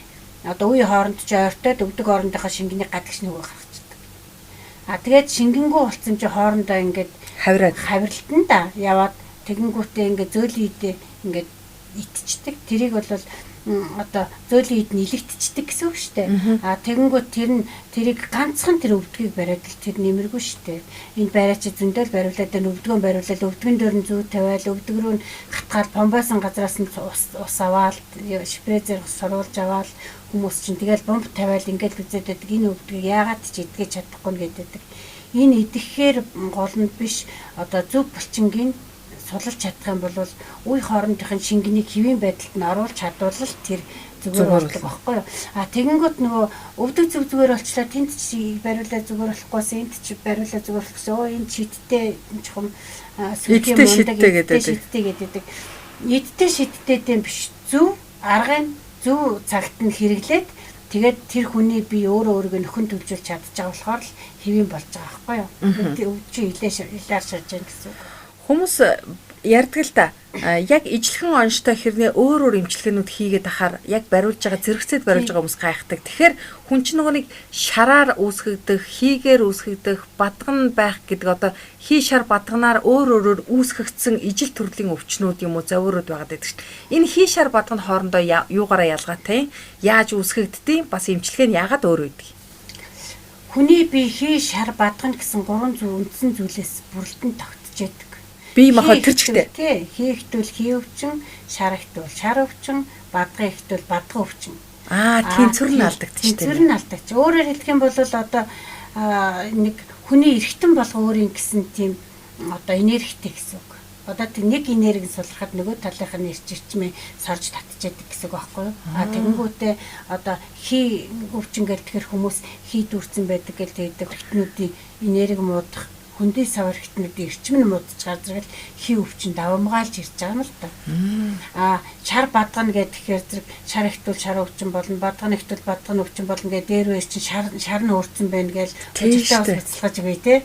одоо үе хооронд ч ойртоод өвдөг хоорондынхоо шингэнийг гадагш нөгөө гаргачихдаг. А тэгээд шингэнгүй болсон чи хоорондоо ингээд хавираад хавиралтан да яваад тэгэнгүүтээ ингээд зөөлөн идэ ингээд итчдэг. Тэрийг бол одоо зөөлөн ид нь илэгдчихдэг гэсэн үг шүү дээ. А тэгэнгүүт тэр нь тэрийг ганцхан тэр өвдгийг бариад л тэр нэмэргүй шүү дээ. Энэ бариа чи зөндөл бариулаад энэ өвдгөө бариулаад өвдгөн дээр нь зүү тавиал өвдөг рүү нь хатгаал помбосон газраас нь ус аваал шпрезер суруулж аваал хүмүүс чинь тэгэл бомб тавиал ингээд үзээд байдаг. Энэ өвдгийг яагаад ч идгэж чадахгүй нь гэдэг. Энэ идэхээр гол нь биш одоо зөв булчингийн сулалж чадах юм бол үе хоорондынх нь шингэнийг хэвийн байдалд нь оруулж чадвал тэр зүгээр болдог байхгүй юу. А тэгэнгүүт нөгөө өвдөг зүг зүгээр болчлаа тэнд чи бариулаа зүгээр болохгүйс энд чи бариулаа зүгээр болохгүйс өө энэ шидтэй чухам сүлгийн мундаг гэдэг шидтэй гэдэг. Эдтэй шидтэй дэм биш зөв аргын зөв цагт нь хэрэглээд тэгээд тэр хүний бие өөрөө өөрийгөө нөхөн төлжүүлж чадж байгаа болохоор л хэвийн болж байгаа байхгүй юу. Өвд чи илээр шарж байгаа гэсэн үг. Хүмүүс ярьдаг л та яг ижлэхэн онштой хэрнээ өөр өөр эмчилгээнүүд хийгээд ахаар яг бариулж байгаа зэрэгцээд бариулж байгаа хүмүүс гайхдаг. Тэгэхээр хүн чинь нөгөө нэг шараар үүсгэгдэх, хийгээр үүсгэгдэх, бадган байх гэдэг одоо хий шар бадганаар өөр өөрөөр үүсгэгдсэн ижил төрлийн өвчнүүд юм уу зовиурууд байгаад байдаг шүү дээ. Энэ хий шар бадган хоорондоо юугаараа ялгаатай, яаж үүсгэгддэг, бас эмчилгээ нь яагаад өөр байдаг? Хүний бие хий шар бадган гэсэн гурван зүйл үндсэн зүйлээс бүрэлдэн тогтж яадаг. Бие махбод тэр чигтээ. Тий, хийхтвэл хий өвчин, шар ихтвэл шар өвчин, бадган ихтвэл бадган өвчин. Аа, тэнцвэр нь алдагдчих. Тэнцвэр нь алдагдчих. Өөрөөр хэлэх юм бол одоо нэг хүний эргэтэн болго өөрийн гэсэн тийм одоо энергитэй гэсэн үг. Одоо тэг нэг энерги сулрахад нөгөө талынх нь ирч ирчмээ сорж татчихэдэг гэсэн үг байхгүй юу? А тэгэнгүүтээ одоо хий өвчин гэл тэгэхээр хүмүүс хий дүүрсэн байдаг гэл тэгдэг. Эргэтнүүдийн энерги муудах хөндий савар эргэтнүүдийн эрчим нь муудчихаар зэрэг хий өвчин давамгаалж ирж байгаа юм л та. А шар бадгана гэхээр зэрэг шар ихтвэл шар өвчин болно, бадган ихтвэл бадган өвчин болно гэдэг дээр үеэс чинь шар шар нь өөрцөн байна гээл өдөртөө бас бяцлагаж бай тээ.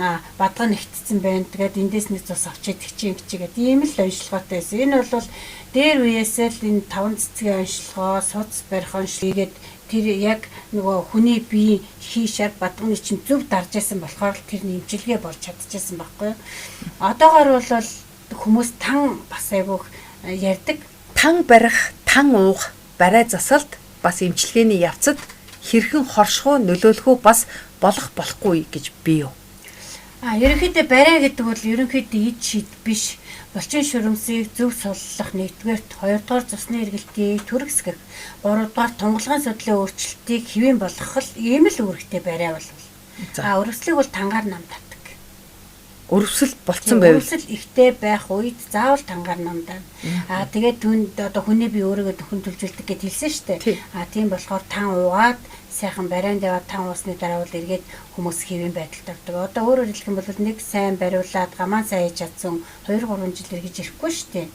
А бадган ихтцэн байна. Тэгээд эндээс нэг цус авчиж тэгчин ингэчигээд ийм л онцлогоотой байсан. Энэ бол дээр үеэсээ л энэ таван цэцгийн онцлогоо, суц барих онцлог хийгээд тэр яг нөгөө хүний бие хий шар бадганы чинь зөв дарж исэн болохоор л тэр нэмчилгээ болж чадчихсан байхгүй юу. Одоогор бол хүмүүс тан бас айгүйх ярьдаг. Тан барих, тан уух, барай засалт бас эмчилгээний явцад хэрхэн хорших уу, нөлөөлөх үү бас болох болохгүй гэж бий юу? А ерөнхийдөө барай гэдэг бол ерөнхийдөө ид шид биш. Булчин шүрмсийг зөв суллах нэгдүгээрт, хоёрдугаар цусны эргэлтийг төрөсгөх, гуравдугаар тунгалгын судлалын өөрчлөлтийг хэвийн болгох л ийм л үүрэгтэй барай бол. А өрөвслийг бол тангаар нам татдаг. Өрөвсөл болцсон байвал өрөвсөл ихтэй байх үед заавал тангаар нам даа. А тэгээд түнд одоо хүний бие өөрийгөө дөхөн төлжүүлдэг гэд хэлсэн шүү дээ. А тийм болохоор тан уугаад сайхан барайнд яваад тан уусны дараа бол эргээд хүмүүс хэвийн байдалд ордог. Одоо өөрөөр хэлэх юм бол нэг сайн бариулаад гамаан сайн хийж чадсан 2 3 жил эргэж ирэхгүй шүү дээ.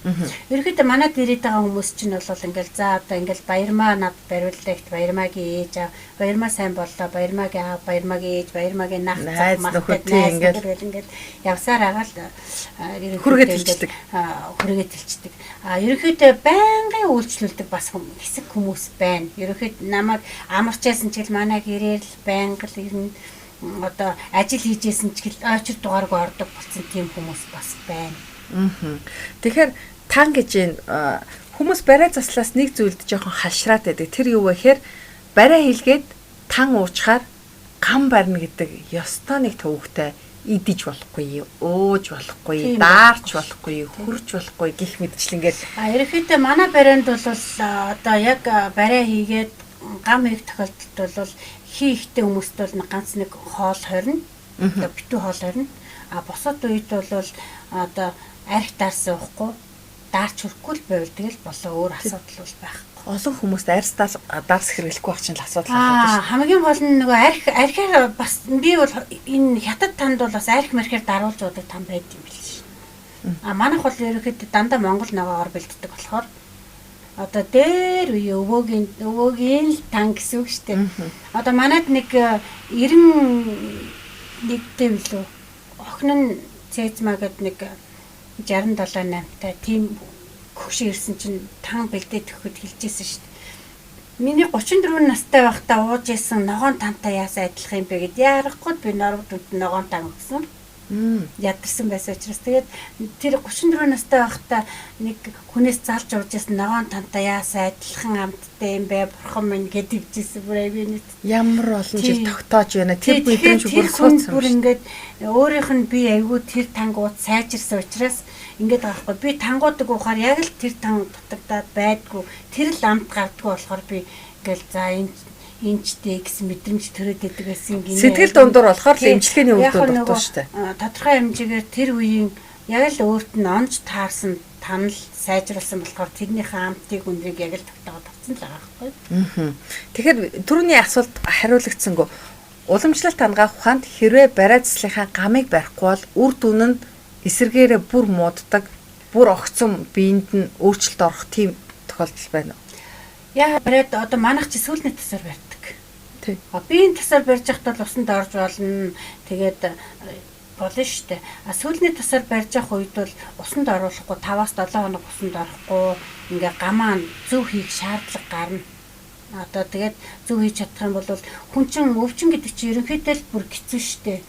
Ерөнхийдөө манад ирээд байгаа хүмүүс чинь бол ингээл за одоо ингээл баярмаа над бариуллаа ихт баярмаагийн ээж аа баярмаа сайн боллоо баярмаагийн аав баярмаагийн ээж баярмаагийн нах найз нөхөд ингээл ингээл явсаар агаал хүргээд хэлчихдэг. Хүргээд хэлчихдэг. А ерөнхийдөө байнгын үйлчлүүлдэг бас хэсэг хүмүүс байна. Ерөнхийд намайг амарчээсэн ч гэл манай гэрээр л байнга л ирнэ. Одоо ажил хийжсэн ч гэл ойчир дугааргүй ордог болсон тийм хүмүүс бас байна. Тэгэхээр тан гэж энэ хүмүүс барай заслаас нэг зүйлд жоохон халшраад байдаг. Тэр юу вэ гэхээр барай хийлгээд тан уучхаар гам барина гэдэг ёстой нэг төвөгтэй идэж болохгүй, ууж болохгүй, даарч болохгүй, хөрж болохгүй гих мэтчлэнгээр. А ерөнхийдөө манай барайнд бол одоо яг барай хийгээд гам хийх тохиолдолд бол хий ихтэй хүмүүст бол ганц нэг хоол хорно. Одоо битүү хоол хорно. А бусад үед бол одоо арх даарсан уухгүй, даарч хөрөхгүй л байвал тэгэл болоо, өөр асуудал бол байхгүй. Олон хүмүүст арьс даарс хэрэглэхгүй байх чинь л асуудал болоод шүү. Хамгийн гол нь нөгөө архиар бас би бол энэ хятад танд бол бас арх мархиар даруулж уудаг там байд юм бил шээ. А манайх бол ерөнхийдөө дандаа монгол ногоогоор бэлддэг болохоор одоо дээр үе өвөөгийн л тан гэсэн үг шүү дээ. Одоо манад нэг 91-тэй билүү охин нь Цэзма гэдэг нэг 67 8-тай тийм хөгшин ирсэн чинь тан бэлдээд өгөхөд хэлжсэн шүү дээ. Миний 34 настай байхдаа ууж исэн ногоон тантай яасан адилхан юм бэ гэд яарахгүй би норвод үнд ногоон тан өгсөн. Ядарсан байсан учраас тэгээд тэр 34 настай байхдаа нэг хүнээс залж ууж исэн ногоон тантай яасан адилхан амттай юм бэ бурхан минь гэд ивжсэн бүр айгүй нийт. Ямар олон жил тогтоож байна. Тэр мэдрэмж бүр сууцсан. Бүр ингээд өөрийнх нь би айгүй тэр тангууд сайжирсан учраас ингээд байгаа байхгүй. Би тангуудаг уухаар яг л тэр тан дутагдаад байдгүй. Тэр л амт гардггүй болохоор би ингээл за энэ инчтэй гэсэн мэдрэмж төрөөд идэг байсан гинэ. Сэтгэл дундуур болохоор л эмчилгээний үр дүн дутуу шүү дээ. Тодорхой хэмжээгээр тэр үеийн яг л өөрт нь онж таарсан танал сайжруулсан болохоор тэрнийхээ амтыг үнрийг яг л тогтоогод авсан л байгаа байхгүй. Тэгэхээр түрүүний асуулт хариулагдсангүй. Уламжлалт ангаах ухаанд хэрвээ барай заслынхаа гамыг барихгүй бол үр дүн нь эсэргээрээ бүр мууддаг, бүр огцом биед нь өөрчлөлт орох тийм тохиолдол байна уу? Яа бариад одоо манайх чи сүүлний тасаар барьдаг. Тий. А биеийн тасаар барьж байхад бол усанд орж болно. Тэгээд болно шүү дээ. А сүүлний тасаар барьж явах үед бол усанд оруулахгүй 5-7 хоног усанд орохгүй ингээ гамаа зөв хийх шаардлага гарна. Одоо тэгээд зөв хийж чадах юм бол хүн чинь өвчин гэдэг чинь ерөнхийдөө л бүр хэцүү шүү дээ.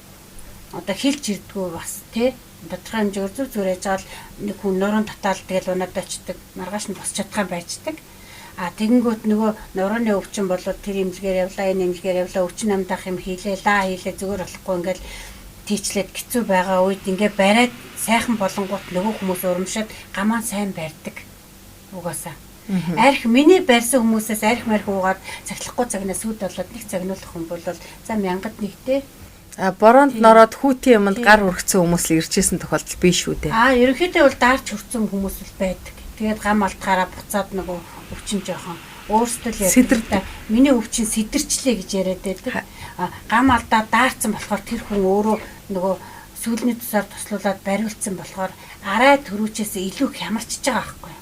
Одоо хилж ирдгүү бас тий. Тодорхой хэмжээгээр зөв зүгээр яж байгаа л нэг хүн нуруунд татаал тэгэл унаад очдөг. Маргааш нь босч чадах юм байждаг. А тэгэнгүүт нөгөө нурууны өвчин бол тэр эмнэлгээр явлаа, энэ эмнэлгээр явлаа, өвчин намдаах юм хийлээ, лаа хийлээ зүгээр болохгүй ингээл тийчлээд хэцүү байгаа үед ингээ бариад сайхан болонгууд нөгөө хүмүүс урамшаад гамаа сайн барьдаг. Угаасаа. Арх миний барьсан хүмүүсээс арх марх уугаад цагтлахгүй цагнаа сүд болоод нэг цагнуулах хүн бол за 1000-д нэгтэй. А бороонд нороод хүүтийн юмд гар хүргэсэн хүмүүс л иржсэн тохиолдол биш үү дээ. А ерөнхийдөө бол даарч хүрсэн хүмүүс л байдаг. Тэгээд гам алдахаараа буцаад нөгөө өвчин жоохон өөрсдөө л сэтэрдэг. Миний өвчин сэтэрчлээ гэж яриад байдаг. А гам алдаа даарцсан болохоор тэр хүн өөрөө нөгөө сүүлний тусаар туслуулаад бариулсан болохоор арай төрүүчээс илүү хямарчж байгаа байхгүй.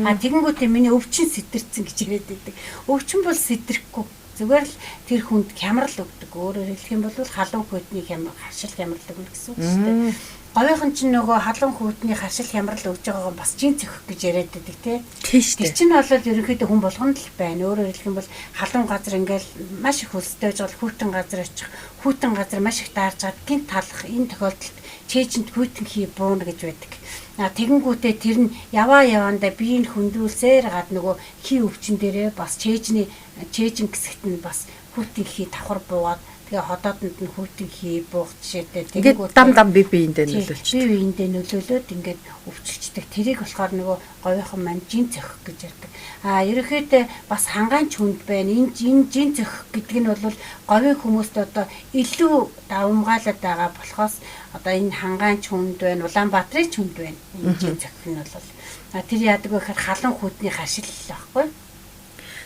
А тэгэнгүүтээ миний өвчин сэтэрсэн гэж яриад байдаг. Өвчин бол сэтрэхгүй. Зүгээр л тэр хүнд хямрал өгдөг. Өөрөөр хэлэх юм бол халуун хүйтний харшил хямрал өгнө гэсэн үг шүү дээ. Говийнхан чинь нөгөө халуун хүйтний харшил хямрал өгж байгаагаа бас жин цөхөх гэж яриад байдаг тий. Тэр чинь бол ерөнхийдөө хүн болгонд л байна. Өөрөөр хэлэх юм бол халуун газар ингээл маш их хөлстэй байж байгаа хүйтэн газар очих, хүйтэн газар маш их даарж гад гинт талах энэ тохиолдолд чээжинд хүйтэн хий бууна гэж байдаг. А тэгэнгүүтээ тэр нь яваа яваандаа биеийг хөндрүүлсээр гад нөгөө хий өвчин дээрээ бас чээжний чээжин хэсэгт нь бас хүйтэн хий давхар буугаад Тэгээ ходоодонд нь хүйтэн хий буух жишээтэй. Тэгэнгүүт дам дам бие биендээ нөлөөлчихдөг. Бие биендээ нөлөөлөөд ингээд өвчлөждөг. Тэрийг болохоор нөгөө говийнхан маань жин цохих гэж ярьдаг. А ерөнхийдөө бас хангаан ч хүнд байна. Энэ жин цохих гэдэг нь бол говийн хүмүүст одоо илүү давамгайлаад байгаа болохоос одоо энэ хангаан ч хүнд байна, Улаанбаатарын ч хүнд байна. Энэ жин цохих нь бол тэр яадаг вэ гэхээр халуун хүйтний харшил байхгүй.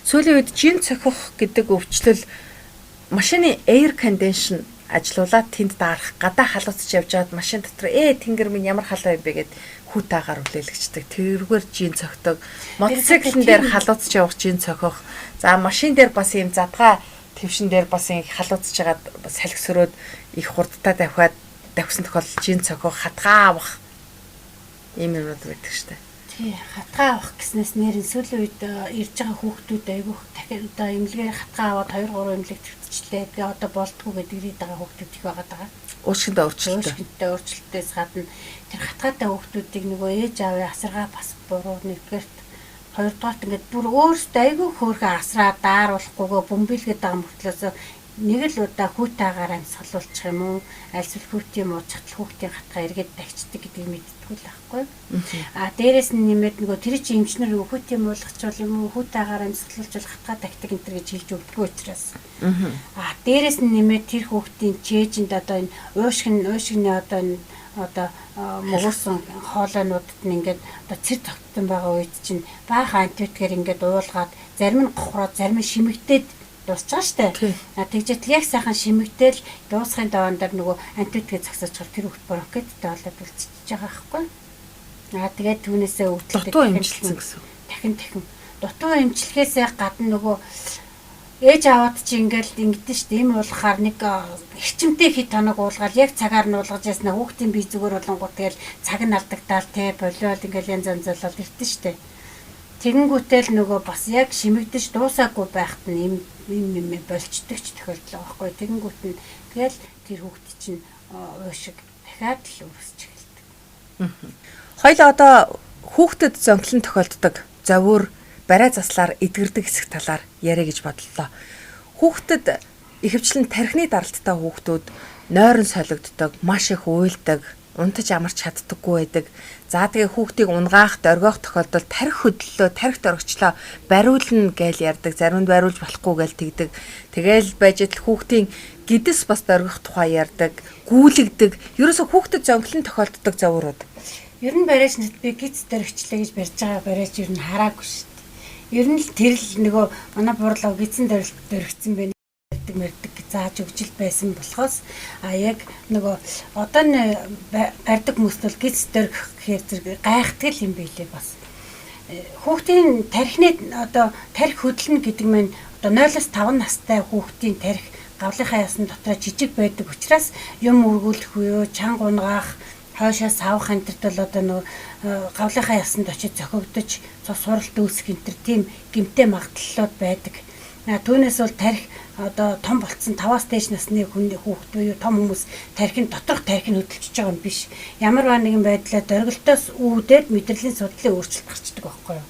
Сүүлийн үед жин цохих гэдэг өвчлөл машины air condition ажилуулаад тэнд даарах, гадаа халууцч явж байгаад машин дотор тэнгэр минь ямар халуун юм бэ гэд хүйтэн агаар үлээлгэждэг. Тэрүүгээр жин цохидог. Мотоциклэн дээр халууцч явах жин цохих. За машин дээр бас ийм задгай твшин дээр бас ийм халууцж хагаад салхи сөрөөд их хурдтай давхиад давхисан тохиолдолд жин цохих, хатгаа авах ийм юмнууд байдаг штэ. Тий, хатгаа авах гэснээс нэр нь сүүлийн үед ирж байгаа хүүхдүүд айгүйх дахин одоо эмнэлгээр хатгаа аваад 2 3 эмнэлэг твтчихлээ. Тэгээ одоо болдгоо гэдэг ирээд байгаа хүүхдүүд их байгаа даа. Уушгинтай өөрчлөлттэй. Уушгинтай өөрчлөлтөөс гадна тэр хатгаатай хүүхдүүдийг нөгөө ээж аавын асаргаа бас буруу нэгдүгээрт, хоёрдугаарт ингээд бүр өөрсдөө айгүй хөөрхөн асраа дааруулахгүйгээ бөмбөлгээд байгаа мөртлөөсөө нэг л удаа хүйтэн агаар амьсгалуулчих юм уу альсвал хүүтийн муучхтал хүүхдийн хатгаа эргээд дахичдаг гэдгийг мэддэггүй л байхгүй. А дээрэс нь нэмээд нөгөө тэр чинь эмчнэр нөгөө хүүтийн муулгачвал юм уу хүйтэн агаар амьсгалуулчвал хатгаа дахидаг энэ төр гэж хэлж өгдөггүй учраас. А дээрэс нь нэмээд тэр хүүхдийн чээжинд одоо энэ уушгины одоо энэ одоо мөгөөсөн хоолойнуудад нь ингээд одоо цэр тогтсон байгаа үед чинь баахан антибиотикээр ингээд уулгаад зарим нь гохроод зарим нь шимэгдээд дуусч байгаа штэ. А тэгжээтэл яг сайхан шимэгдээл дуусахын даваан дээр нөгөө антибиотикээ зогсоочхоор тэр хүүхд бронхиттай болоод үлдчихэж байгаа байхгүй. А тэгээд түүнээсээ өвдөлтөд дутуу эмчилсэн гэсэн. Дахин дахин дутуу эмчлэхээсээ гадна нөгөө ээж аваад чи ингээл ингэдэж штэ им уулгахаар нэг эрчимтэй хит хоног уулгаад яг цагаар нь уулгаж яснаа хүүхдийн бие зүгээр болонгууд тэгэл цаг нь алдагдаал те болиол ингээл янз янз болол ирдэ штэ. Тэгэнгүүтэл нөгөө бас яг шимэгдэж дуусаагүй байхад нь им им юм болчдөг ч тохиолдол байгаа байхгүй. Тэгэнгүүт нь тэгэл тэр хүүхд чинь уушиг дахиад л өрсөж эхэлдэг. Хоёул одоо хүүхдэд зонхлон тохиолддог зовиур барай заслаар эдгэрдэг хэсэг талаар яриа гэж бодлоо. Хүүхдэд ихэвчлэн тархины даралттай хүүхдүүд нойрон солигддог, маш их уйлдаг, унтаж амарч чаддаггүй байдаг. За тэгээ хүүхдийг унгаах, доргиох тохиолдолд тархи хөдлөлөө, тархи доргичлоо бариулна гэж ярьдаг. Зарим нь бариулж болохгүй гэж тэгдэг. Тэгээл байж идэл хүүхдийн гэдэс бас доргих тухай ярьдаг, гүйлгдэг. Ерөөсө хүүхдэд зонхлон тохиолддог зовиурууд. Ер нь бариач нэт би гиз дөрөгчлээ гэж барьж байгаа бариач ер нь хараагүй шүү дээ. Ер нь л тэр л нөгөө манай бурлаа гизэн дөрөгцсөн байна мэрдэг гэж зааж өгч л байсан болохоос а яг нөгөө одоо нь барьдаг хүмүүст бол гиз дөрөх гэхээр зэрэг гайхдаг юм билээ бас. Хүүхдийн тархины одоо тархи хөдлөнө гэдэг маань одоо 0-5 настай хүүхдийн тархи гавлынхаа ясан дотроо жижиг байдаг учраас юм өргүүлэх үе, чанга унгаах, хойшоо савх энэ тэрт бол одоо нөгөө гавлынхаа ясанд очиж зохигдож цус суралт үүсэх энэ төр тийм гэмтэй магадлалууд байдаг. Түүнээс бол тархи одоо том болцсон 5-аас дээш насны хүн хүүхэд буюу том хүмүүс тархин доторх тархин хөдөлчихөж байгаа юм биш. Ямар нэгэн байдлаар дөргөлтөөс үүдээд мэдрэлийн судлалын өөрчлөлт гарчдаг байхгүй юу?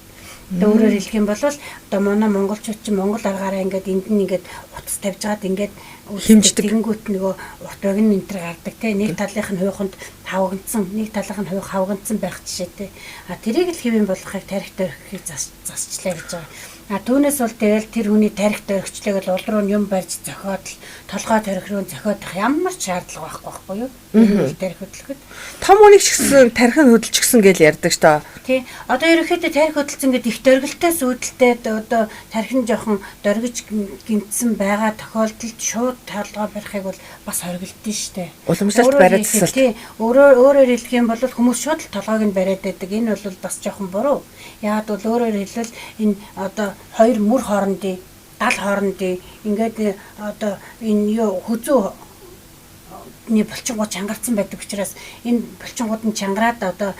Одоо өөрөөр хэлэх юм бол одоо манай монголчууд чинь монгол аргаараа ингээд энд нь ингээд утас тавьж гаад ингээд хэмждэг. Тэгэнгүүт нөгөө урт богино энэ төр гардаг те нэг талынх нь хуйханд хавгандсан, нэг талынх нь хуйх хавгандсан байх жишээтэй. А тэрийг л хэвэн болгохыг тархи дөрхийг засчлаа гэж байгаа. А түүнээс бол тэгэл тэр хүний тархи дөргичлээг л ул руу юм барьж зохиод л толгой тархи руу зохиодох ямар ч шаардлага байхгүй байхгүй юу? Энэ тархи хөдлөхөд. Том хүнийг ч гэсэн тархи нь хөдөлчихсөн гэж ярьдаг шүү. Тий. Одоо ерөнхийдөө тархи хөдөлсөн гэдэг их дөргөлтөөс үүдэлтэй одоо тархи нь жоохон дөргиж гэмтсэн байгаа тохиолдолд шууд толгой барихыг бол бас хоригдсон шүү дээ. Уламжлалт бариад засалт. Тий. Өөрөөр хэлэх юм бол хүмүүс шууд л толгойг нь бариад байдаг. Энэ бол бас жоохон буруу. Яагаад бол өөрөөр хэлбэл энэ одоо хоёр мөр хоорондын дал хоорондын ингээд одоо энэ юу хүзүү булчингууд чангарсан байдаг учраас энэ булчингууд нь чангараад одоо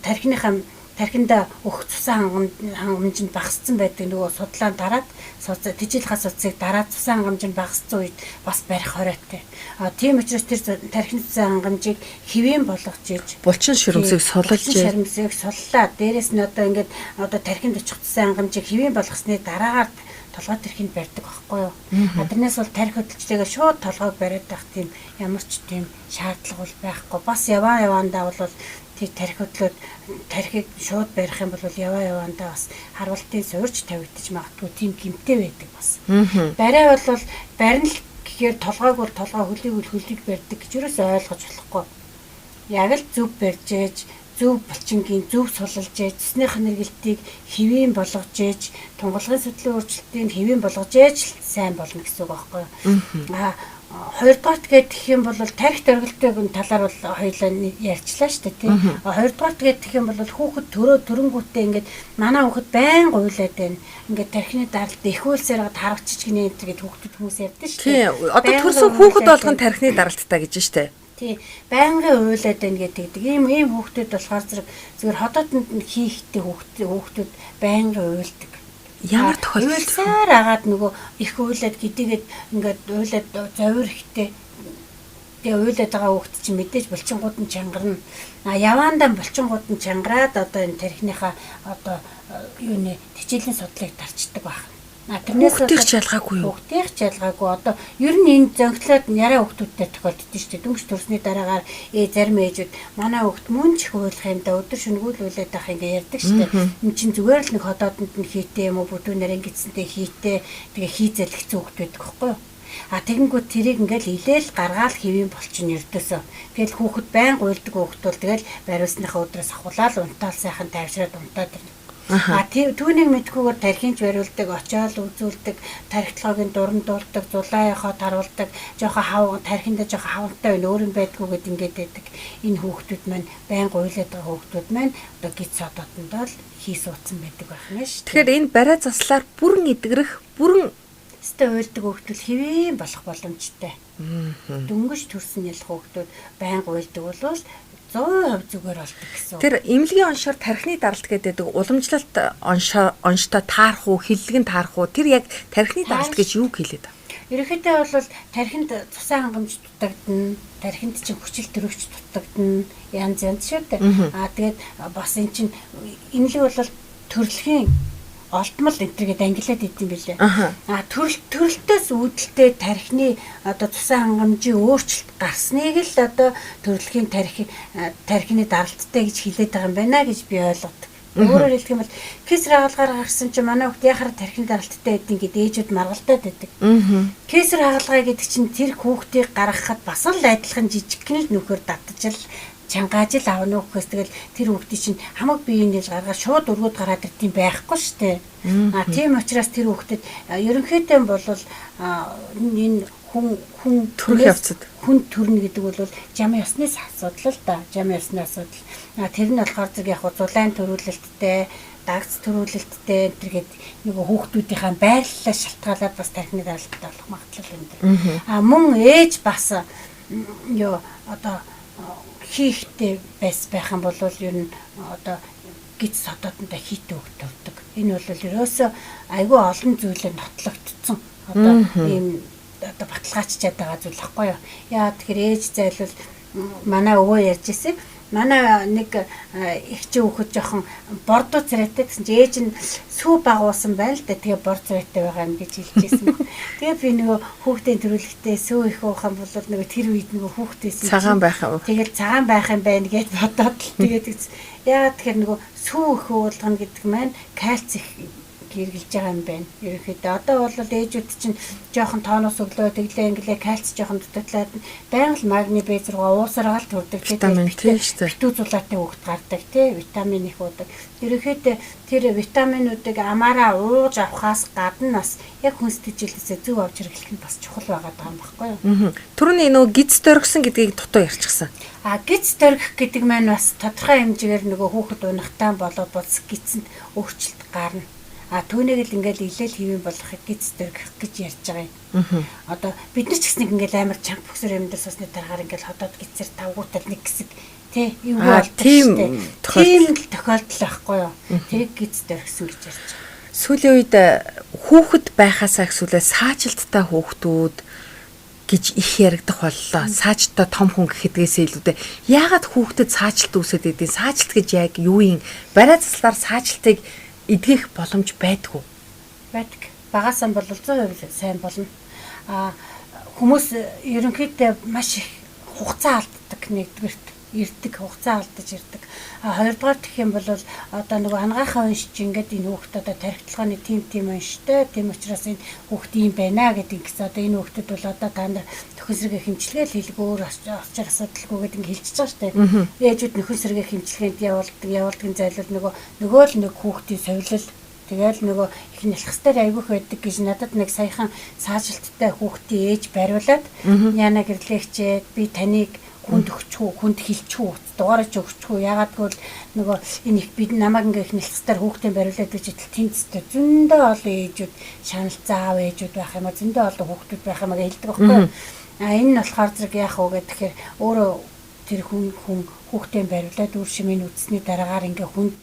тархиныхаа тархинда өгөх цусан хангамж нь багассан байдаг. Нөгөө судлаан дараад тэжээлхаа судсыг дараад цусан хангамж нь багассан үед бас барих хориотой. А тийм учраас тэр тархины цусан хангамжийг хэвэн болгож иж булчин ширэмсийг суллж ширэмсийг суллаа. Дээрээс нь одоо ингээд одоо тархинд очих цусан хангамжийг хэвэн болгосны дараагаар толгой тэрхинд барьдаг байхгүй юу. А тэрнээс бол тархи хөдөлжтэйгээ шууд толгойг бариад байх тийм ямар ч тийм шаардлага бол байхгүй. Бас яваа яваандаа бол тэр тархи хөдлөөд тархийг шууд барих юм бол яваа яваандаа бас харвалтын суурч тавигдаж магадгүй тийм гэмтэй байдаг бас. Барай бол барина л гэхээр толгойг бол толгой, хөлийг бол хөлийг барьдаг гэж юусоо ойлгож болохгүй. Яг л зөв барьж ээж, зөв булчингийн зөв сулалж ээж, цэснийх нэргэлтийг хэвийн болгож ээж, тунгалгын судлалын өөрчлөлтийг хэвийн болгож ээж л сайн болно гэсэн үг байхгүй юу. А хоёрдугаарт гэх юм бол тархи дөргөлтөг талаар бол хоёулаа ярьчлаа шүү дээ, тийм. Хоёрдугаарт гэх юм бол хүүхэд төрөө төрөнгүүтээ ингээд манай хүүхэд байн гуйлаад байна. Ингээд тархины даралт эхүүлсээр харагчиж гинэ энэ гэдэг хүүхдүүд хүмүүс ярьдэн шүү дээ. Тийм. Одоо төрсөн хүүхэд болгон тархины даралттай гэж шүү дээ. Тий. Байнгын уйлаад байна гэдэг. Ийм хүүхдүүд болохоор зэрэг зүгээр ходоодонд нь хийхтэй хүүхдүүд байнгын уйлдаг. Ямар тохиолдолд уйлсаар агаад нөгөө их уйлаад гэдийгээд ингээд уйлаад зовир ихтэй. Тэгээ уйлаад байгаа хүүхд чинь мэдээж булчингууд нь чангарна. А яваандаа булчингууд нь чангараад одоо энэ тархиныхаа одоо юуны тэжээлийн судлалыг тарчдаг байх. А тэрнээс хүүхдийнх ч ялгаагүй юу? Хүүхдийнх ч ялгаагүй. Одоо ер нь энэ зөнгөлөөд яриа хүүхдүүдтэй тохиолддог шүү дээ. Дөнгөж төрсний дараагаар зарим ээжүүд манай хүүхд мөн ч их уйлах юм да, өдөр шөнөгүй л уйлаад байх ингээ ярьдаг шүү дээ. Энд чинь зүгээр л нэг ходоодонд нь хийтэй юм уу, бүдүүн нарийн гидсэнтэй хийтэй, тэгээ хийзэлэх хүүхд байдаг байхгүй юу? А тэгэнгүүт тэрийг ингээл илээл гаргаал хэвийн болчин ердөөсөө. Тэгэл хүүхэд байн гуйлдаг хүүхэд бол тэгэл бариулсныхаа өдрөөс ахуулаад унтаал сайхан тайвшраад унтаад ирнэ. А түүнийг мэдхүүгээр тархинч бариулдаг, очиол үзүүлдэг, тархитлагын дуран дуулдаг, зулаа яхаа таруулдаг, жоохон хав тархиндаа жоохон хавантай байна, өөр юм байдгүй гэд ингээд байдаг. Энэ хүүхдүүд маань байн гуйлаад байгаа хүүхдүүд маань одоо гид содотондоо л хий суудсан байдаг байх нь шүү. Тэгэхээр энэ барай заслаар бүрэн эдгэрэх, бүрэн өстэй уйлдаг хүүхдүүд хэвэн болох боломжтой. Дөнгөж төрсөн ялах хүүхдүүд байн гуйлдаг бол 100% зүгээр болдог гэсэн. Тэр эмнэлгийн оншоор тархины даралт гэдэг уламжлалт онштой таарах уу, хиллэг нь таарах уу? Тэр яг тархины даралт гэж юу хэлээд байна? Ерөнхийдөө бол тархинд цусан хангамж дутагдана, тархинд чинь хүчил төрөгч дутагдана, янз янз шүү дээ. Аа тэгээд бас эн чинь эмнэлэг бол төрөлхийн олдмол энэ төр гээд ангилаад идэм билээ. А төрөлтөөс үүдэлтэй тархины одоо цусан хангамжийн өөрчлөлт гарсныг л одоо төрөлхийн тархины даралттай гэж хэлээд байгаа юм байна гэж би ойлгодог. Өөрөөр хэлэх юм бол кесар хагалгаар гарсан чинь манай хүүхд яхаар тархины даралттай байдیں۔ гэд ээжүүд маргалдаад байдаг. Кесар хагалгаа гэдэг чинь тэр хүүхдийг гаргахад бас л адилхан жижигхэн л нөхөр татаж л чангааж л авна уу гэхээс тэгэл тэр хүүхдийн чинь хамаг биеийн нэл гаргаад шууд өргөд гараад ирд юм байхгүй шүү дээ. А тийм учраас тэр хүүхдэд ерөнхийдөө бол энэ хүн төрөх явцад хүн төрнө гэдэг бол жам ёсны асуудал л да. Жам ёсны асуудал. А тэр нь болохоор зэрэг яг зулайн төрүүлэлттэй, дагц төрүүлэлттэй энэ төр гээд нөгөө хүүхдүүдийнхээ байрлалаас шалтгаалаад бас тархины даралттай болох магадлал өндөр. А мөн ээж бас юу одоо хийхтэй байх юм бол ер нь одоо гиз содоодонтой хийтэй хөвгт төрдөг. Энэ бол ерөөсөө айгүй олон зүйлээр нотлогдсон. Одоо ийм одоо баталгааччаад байгаа зүйл байхгүй юу? Яа тэгэхээр ээж зайлвал манай өвөө ярьж ирсэн. Манай нэг эгчийн хүүхэд жоохон бордоо царайтай гэсэн чи ээж нь сүү багуулсан байна л да. Тэгээ бор царайтай байгаа юм гэж хэлж байсан. Тэгээ би нөгөө хүүхдийн төрүүлэхдээ сүү их уух юм бол нөгөө тэр үед нөгөө хүүхдээсэн цагаан байх юм. Тэгэл цагаан байх юм байна гэж бодоод л тэгээд яагаад тэгэхээр нөгөө сүү их уулгана гэдэг маань кальц их хэрглэж байгаа юм байна. Ерөнхийдөө одоо бол ээжүүд чинь жоохон тооноос өглөө тэглээ инглээ кальц жоохон дутагдлаад байнга л магни B6 уусаргаал төрдөг тийм битүү зулаатай хүүхд гардаг тий витамин их уудаг. Ерөнхийдөө тэр витаминуудыг амаараа ууж авахаас гадна бас яг хүнс тэжээлээсээ зөв авч хэрэглэх нь бас чухал байгаа юм баггүй юу. Түрүүний нөгөө гиз дөргсөн гэдгийг дутуу ярьчихсан. А гиз дөргөх гэдэг маань бас тодорхой хэмжээгээр нөгөө хүүхэд унахтаа болоод бодс гидсэнд өөрчлөлт гарна. А түүнийг л ингээл илээл хэвэн болгохыг гиз дөргөх гэж ярьж байгаа юм. Одоо бид нар ч гэсэн ингээл амар чанга бөхсөр юм дээр суусны дараагаар ингээл ходоод гидсэр тавгуутал нэг хэсэг тий эвгүй болдог тийм тийм л тохиолдол байхгүй юу. Тэрийг гиз дөргсөн гэж ярьж байгаа. Сүүлийн үед хүүхэд байхасаа ихсүүлээ саажилттай хүүхдүүд гэж их яригдах боллоо. Саажилттай том хүн гэхэдгээсээ илүүтэй. Яагаад хүүхдэд саажилт үүсээд идэв? Саажилт гэж яг юу юм? Барай заслаар саажилтыг эдгэх боломж байдгүй. Байдаг. Багаасаа бол 100% сайн болно. А хүмүүс ерөнхийдөө маш их хугацаа алддаг нэгдүгээрт ирдэг, хугацаа алдаж ирдэг. А хоёрдугаар гэх юм бол одоо нөгөө анагаахаа уншиж ингээд энэ хүүхд одоо тархитлагын тим унштай. Тийм учраас энэ хүүхд ийм байна гэдэг ингэсэн. Одоо энэ хүүхдэд бол одоо та нар нөхөн сэргээх хэмчилгээ л хийлг өөр очир асуудалгүй гэдэг ингэ хэлчихэж байгаа шүү дээ. Ээжүүд нөхөн сэргээх хэмчилгээнд явуулдаг зайлвал нөгөө л нэг хүүхдийн совилол. Тэгэл нөгөө их нялхстай айгүйх байдаг гэж надад нэг саяхан саажилттай хүүхдийн ээж бариулаад яна гэрлэгчээ би таныг хүнд өгчих үү, хүнд хилчих үү, дугаарч өгчих үү? Ягаад гэвэл нөгөө энэ их бид намайг ингээ их нялхстаар хүүхдийн бариулаад гэж итэл тэнцтэй зөндөө олон ээжүүд шаналцсан аав ээжүүд байх юм а зөндөө олон хүүхдүүд байх юм а гэж хэлдэг байхгүй юу? А энэ нь болохоор зэрэг яах вэ гэхээр өөрөө тэр хүн хүүхдийн бариулаад үр шимийн үтсний дараагаар ингээ хүнд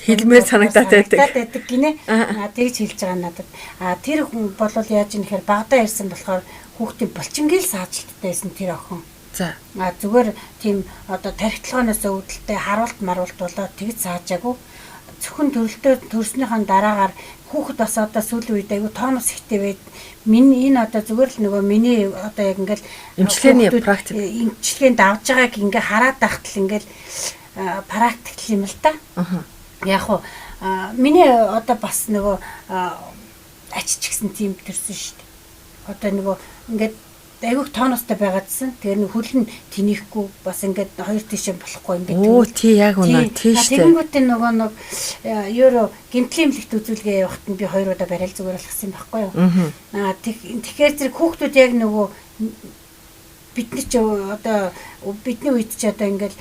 хэлмээр санагдаад байдаг гинэ. А тэгж хэлж байгаа надад. А тэр хүн бол яаж юм гэхээр багадаа ирсэн болохоор хүүхдийн булчингийн саажилттай байсан тэр охин. За. А зүгээр тийм одоо тархитлагоноос өвдөлтэй харуулт маруулт болоод тэгж саажаагүй. Зөвхөн төрөлтөө төрснийхэн дараагаар хүүхэд бас одоо сүүлийн үед айгүй тонус ихтэй байд. Миний энэ одоо зүгээр л нөгөө миний одоо яг ингээл эмчилгээний практик эмчилгээнд авж байгааг ингээ хараад байхад л ингээл практик юм л та. Яг уу миний одоо бас нөгөө ачиж гисэн тийм төрсөн шүү дээ. Одоо нөгөө ингээд айгүйх тонустай байгаадсан. Тэгэхээр нэг хөл нь тэнийхгүй бас ингээд хоёр тийшээ болохгүй ингээд. Оо тий яг үнэ тий шүү дээ. Тэгэнгүүтээ нөгөө нэг евро гэмтлийн эмнэлэгт үзүүлгээ явахт нь би хоёр удаа барайл зүгээр болгосон юм байхгүй юу? Аа тэгэхээр зэрэг хүүхдүүд яг нөгөө бидний ч одоо бидний үед ч одоо ингээд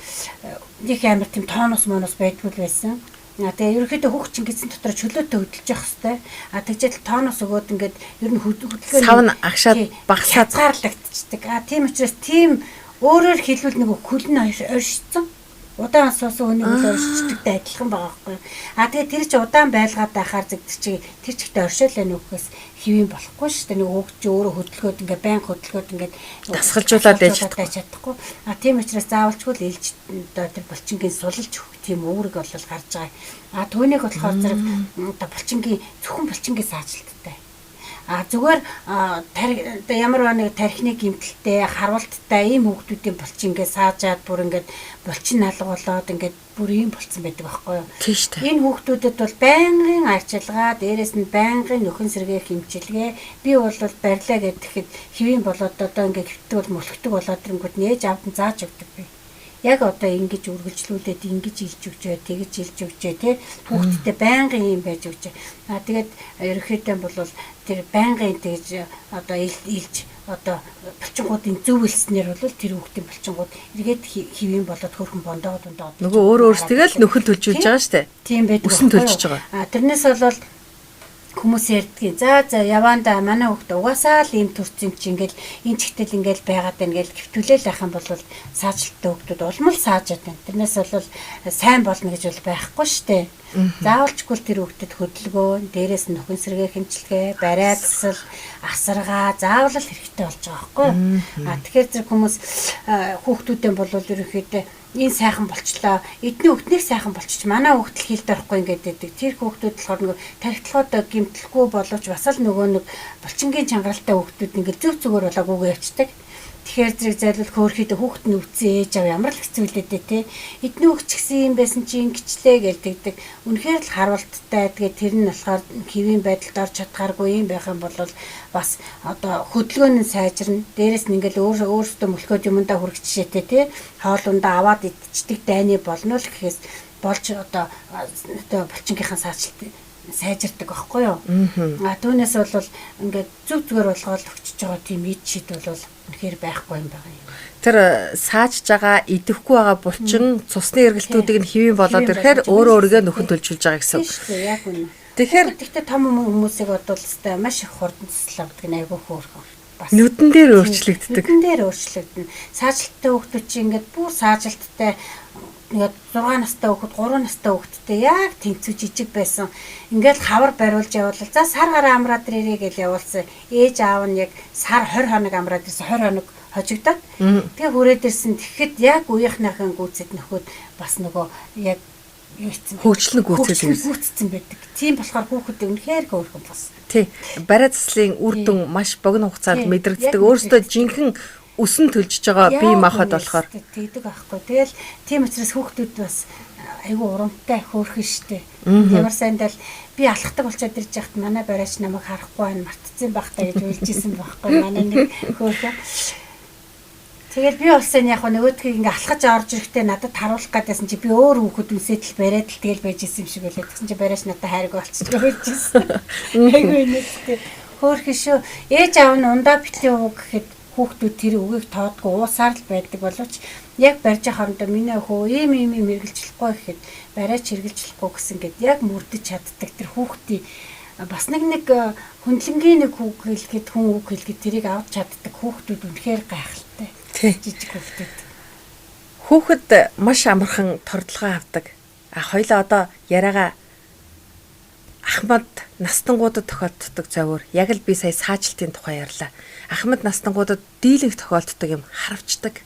нэг амар тийм тонус монус байдгүй л байсан. А тэгээ ерөнхийдөө хүүхд чинь гэсэн дотор чөлөөтэй хөдөлж явах хэвээр. А тэгжэл тооноос өгөөд ингээд ер нь хөдөлгөөн сав нь агшаад багасаад хязгаарлагдчихдаг. А тийм учраас тийм өөрөөр хэлбэл нэг хөл нь оршицсан. Удаан суусан хүний хөл оршичдэгтэй адилхан байгаа байхгүй юу. А тэгээ тэр чи удаан байлгаад байхаар зэгдэр чи тэр чигтээ оршоол байна үхээс хэвийн болохгүй шүү дээ. Нэг хүүхд чи өөрөө хөдөлгөөд ингээд байн хөдөлгөөд ингээд дасгалжуулаад байж чадахгүй. А тийм учраас заавалчгүй л ээлж одоо тэр булчингийн сулалж өгөх тийм үүрэг бол гарч байгаа. А түүнийг болохоор зэрэг одоо булчингийн зөвхөн булчингийн саажилттай. А зүгээр одоо ямар нэг тархины гэмтэлтэй, харуулттай ийм хүүхдүүдийн булчин ингээд саажаад бүр ингээд булчин алга болоод ингээд бүр ийм болцсон байдаг байхгүй юу? Тийм шүү дээ. Энэ хүүхдүүдэд бол байнгын арчилгаа, дээрэс нь байнгын нөхөн сэргээх хэмчилгээ. Би бол барилаа гэхэд хэвийн болоод одоо ингээд хэвтдэг бол мөлхдөг болоод ирэнгүүт нээж авд нь зааж өгдөг би. Яг одоо ингэж үргэлжлүүлээд ингэж илж өгчээ, тэгж илж өгчээ тий хүүхдтэй байнгын юм байж өгчээ. А тэгээд ерөнхийдөө бол тэр байнгын тэгж одоо илж одоо булчингуудын зөв элснэр бол тэр хүүхдийн булчингууд эргээд хэвийн болоод хөрхөн бондоо дундаа нөгөө өөр өөрсдөө л нөхөн төлжүүлж байгаа шүү дээ. Тийм байдаг. Үсэн төлжиж байгаа. А тэрнээс бол хүмүүс ярьдгийг. За яваанда манай хүүхд угаасаа л ийм төрсөн чи ингээл энэ чигтэл ингээл байгаад байна гэл хэвтүүлээл байх юм бол саажилттай хүүхдүүд улам л саажаад байна. Тэрнээс бол сайн болно гэж бол байхгүй штэ. Заавалчгүй тэр хүүхдэд хөдөлгөөн, дээрээс нь нөхөн сэргээх хэмчилгээ, бариа засал, асаргаа заавал л хэрэгтэй болж байгаа байхгүй юу? А тэгэхээр зэрэг хүмүүс хүүхдүүдэн бол ерөнхийдөө энэ сайхан болчлоо. Эдний хүүхднийг сайхан болчих. Манай хүүхд л хилд орохгүй ингээд байдаг. Тэр хүүхдүүд болохоор нөгөө тархитлагууд гэмтлэхгүй боловч бас л нөгөө нэг булчингийн чангаралтай хүүхдүүд ингээд зөв зүгээр болоогүйгээ явцдаг. Тэгэхээр зэрэг зайлвал хөөрхийдээ хүүхд нь өвцөн ээж ав ямар л хэцүү лээ дээ те. Эдний хүүхд ч гэсэн юм байсан чи ингэчлээ гэж тэгдэг. Үнэхээр л харуулттай. Тэгээ тэр нь болохоор хэвийн байдалд орж чадхааргүй юм байх юм бол бас одоо хөдөлгөөн нь сайжирна. Дээрээс нь ингээл өөрсдөө мөлхөөд юмдаа хүрэх жишээтэй те. Хоолундаа аваад идчихдэг дайны болно л гэхээс болж одоо булчингийнхэн саачлт сайжирдаг байхгүй юу? А түүнээс бол ингээд зүг зүгээр болгоод өгчөж байгаа тийм ид шид бол үнэхээр байхгүй юм байна юм. Тэр саажж байгаа идэвхгүй байгаа булчин цусны эргэлтүүдийг нь хэвийн болоод ирэхээр өөрөө өөрийгөө нөхөн төлжүүлж байгаа гэсэн. Тийм шүү дээ, яг үнэ. Тэгэхээр гэхдээ том хүмүүсийг бодвол өстой маш их хурдан цэцэл авдаг нь айгүй хөөрхөн. Бас нүдэн дээр өөрчлөгддөг. Нүдэн дээр өөрчлөгдөнө. Саажилттай хүүхдүүд чинь ингээд бүр саажилттай ингээд 6 настай хүүхэд, 3 настай хүүхэдтэй яг тэнцүү жижиг байсан. Ингээд хавар бариулж явуул. За сар гараа амраад ирээрэй гэж явуулсан. Ээж аав нь яг сар 20 хоног амраад ирсэн. 20 хоног хожигдоод. Тэгээ хүрээд ирсэн. Тэгэхэд яг үеийнхнийхэн гүйцэд нөхөд бас нөгөө яг юу хийсэн хөгжлөн гүйцэтсэн байдаг. Тийм болохоор хүүхдүүд үнэхээр хөөрхөн бас. Тий. Бариа заслын үр дүн маш богино хугацаанд мэдрэгддэг. Өөрөөсөө жинхэнэ өсөн төлжиж байгаа бие махбод болохоор тэгдэг байхгүй. Тэгэл тийм учраас хүүхдүүд бас айгүй урамтай хөөрхөн штэ. Ямар сайндал би алхдаг болчоод ирж яхад манай бариач намайг харахгүй байна, мартцсан байх та гэж уйлж исэн байхгүй. Манай нэг хөөрхөн. Тэгэл би болсон яг нөгөөдхийг ингээ алхаж орж ирэхдээ надад харуулах гэдээсэн чи би өөр хүүхэд үнсэтэл бариад л тэгэл байж исэн юм шиг байлаа. Тэгсэн чи бариач надад хайрг болчихж байж исэн. Айгүй инээдтэй. Хөөрхөн шүү. Ээж аав нь ундаа битгий уу гэхэд хүүхдүүд тэр үгийг тоодгүй уусаар л байдаг боловч яг барьж хоорондоо миний хөө ийм ийм ийм хэрэгжилчихгүй гэхэд бариач хэрэгжилчихгүй гэсэн гээд яг мөрдөж чаддаг тэр хүүхдийн бас нэг хөндлөнгийн нэг үг хэлэхэд хүн үг хэлэхэд тэрийг авч чаддаг хүүхдүүд үнэхээр гайхалтай. Жижиг хүүхдүүд. Хүүхэд маш амархан тордлогоо авдаг. А хоёлаа одоо яриагаа Ахмад настангуудад тохиолддог зовөр. Яг л би сая саажилтын тухай ярьлаа. Ахмад настангуудад дийлэнх тохиолддог юм харавчдаг.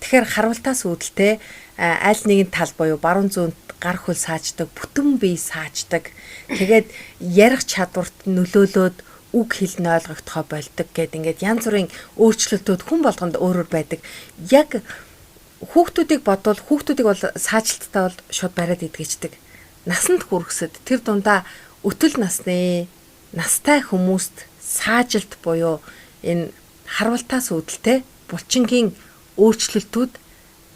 Тэгэхээр харуултаас үүдэлтэй аль нэгэн тал буюу баруун зүүн гар хөл сааждаг, бүтэн бие сааждаг. Тэгээд ярих чадварт нөлөөлөөд үг хэл нь ойлгогдохоо болдог гэд ингээд янз бүрийн өөрчлөлтүүд хүн болгонд өөрөөр байдаг. Яг хүүхдүүдийг бодвол хүүхдүүдийг бол саажилттай бол шууд бариад идгэждэг. Насанд хүргэсэд тэр дундаа өтөл насны настай хүмүүст саажилт буюу энэ харуултаас үүдэлтэй булчингийн өөрчлөлтүүд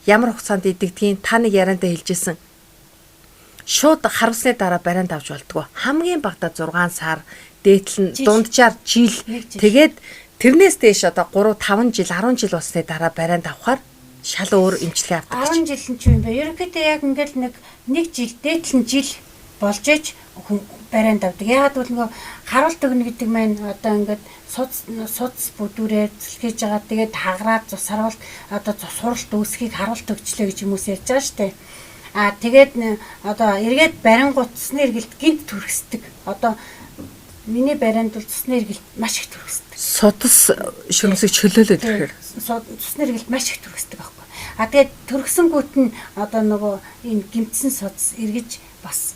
ямар хугацаанд идэгдгийг та нэг яриандаа хэлжсэн. Шууд харуулсны дараа барианд авч болдгоо. Хамгийн багадаа 6 сар, дээдл нь дунджаар жил. Тэгээд тэрнээс дээш одоо 3 5 жил, 10 жил болсны дараа барианд авахар шал өөр эмчилгээ авдаг. 10 жил нь ч юм бэ. Ерөнхийдөө яг ингээл нэг жил дээдл нь жил болж иж барианд авдаг. Яагаад гэвэл нөгөө харуулт өгнө гэдэг маань одоо ингээд судас бүдүүрээр зүлхээж байгаа. Тэгээд хагараад цус харуулт одоо цус хуралт үүсхийг харуулт өгчлээ гэж хүмүүс ярьж байгаа шүү дээ. Аа тэгээд одоо эргээд барингууд цусны эргэлт гинт төрөсдөг. Одоо миний барианд бол цусны эргэлт маш их төрөсдөг. Судас шөрөмсийг чөлөөлөд ирэхээр цусны эргэлт маш их төрөсдөг аахгүй. А тэгээд төрөсөнгүүт нь одоо нөгөө энэ гимтсэн судас эргэж бас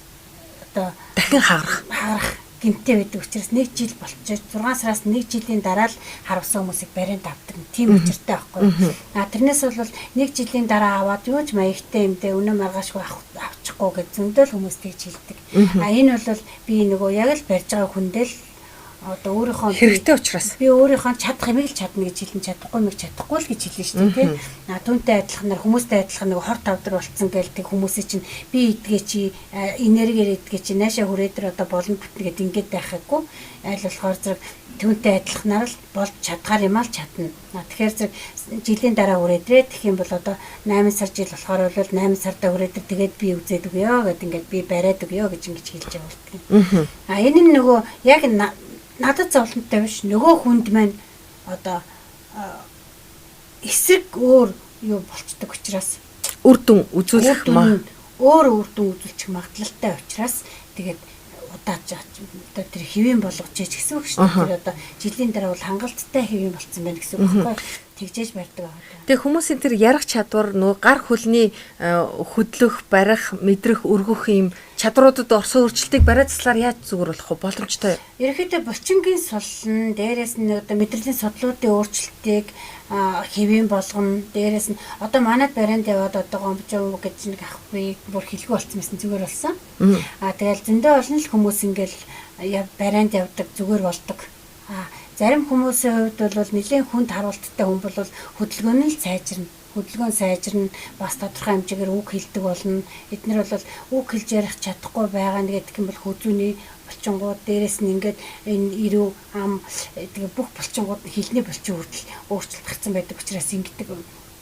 одоо дахин хагарах гэмтэй байдаг учраас 1 жил болчихож 6 сараас 1 жилийн дараа л харавсан хүмүүсийг барианд авдаг. Тийм учиртай байхгүй. А тэрнээс бол 1 жилийн дараа аваад юу ч маягтай юм дээ өнөө маргаашгүй авчихгүй гэж зөндөл хүмүүс тэгж хэлдэг. А энэ бол би нөгөө яг л барьж байгаа хүндээ л одоо өөрийнхөө хэрэгтэй учраас би өөрийнхөө чадах юмыг л чадна гэж хэлэн чадахгүй юмыг чадахгүй л гэж хэлнэ шүү дээ тийм. А түүнтэй адилханаар хүмүүстэй адилхан нэг хор тавдар болцсон гээл тэг хүмүүсийн чинь би идгээ чи энергиэр идгээ чи наашаа хүрээдэр одоо болно бүтнэ гэд ингээд байхаггүй. Аль болохоор зэрэг түүнтэй адилханаар л болж чадгаар юм аа л чадна. Тэгэхээр зэрэг жилийн дараа хүрээдрээ тэгэх юм бол одоо 8 сар жил болохоор бол 8 сарда хүрээдэр тэгээд би үзээд өгөө гэд ингээд би бариад өгөө гэж ингэж хэлж явуулдаг. А энэ нь нөгөө яг надад зовлонтой биш нөгөө хүнд маань одоо эсрэг өөр юу болчдөг учраас үр дүн үзүүлэх өөр үр дүн үзүүлчих магадлалтай учраас тэгээд удааж одоо тэр хэвэн болгож ээж гэсэн үг шүү дээ. Тэр одоо жилийн дараа бол хангалттай хэвэн болцсон байна гэсэн үг байхгүй. Тэгжээж барьдаг аа. Тэгээ хүмүүсийн тэр ярих чадвар нөгөө гар хөлний хөдлөх, барих, мэдрэх, өргөх юм чадруудад орсон өөрчлөлтийг бариа заслаар яаж зүгээр болох вэ? Боломжтой. Ерөнхийдөө булчингийн суллан, дээрээс нь одоо мэдрэлийн судлуудын өөрчлөлтийг хэвэн болгоно. Дээрээс нь одоо манад барианд яваад одоо гомбжоо гэж нэг ахгүй бүр хэлгүй болцсон байсан зүгээр болсон. Аа тэгэл зөндөө олон л хүмүүс ингээл барианд явдаг зүгээр болдог. Аа зарим хүмүүсийн хувьд бол нэлээд хүнд харуулттай хүн бол хөдөлгөөн нь л сайжирна. Хөдөлгөөн сайжирна, бас тодорхой хэмжээгээр үг хэлдэг болно. Эднэр бол үг хэлж ярих чадахгүй байгаа нь гэдэг юм бол хүзүүний булчингууд дээрээс нь ингээд энэ ирүү ам тэгээ бүх булчингууд хилний булчин хүртэл өөрчлөлт гарсан байдаг учраас ингэдэг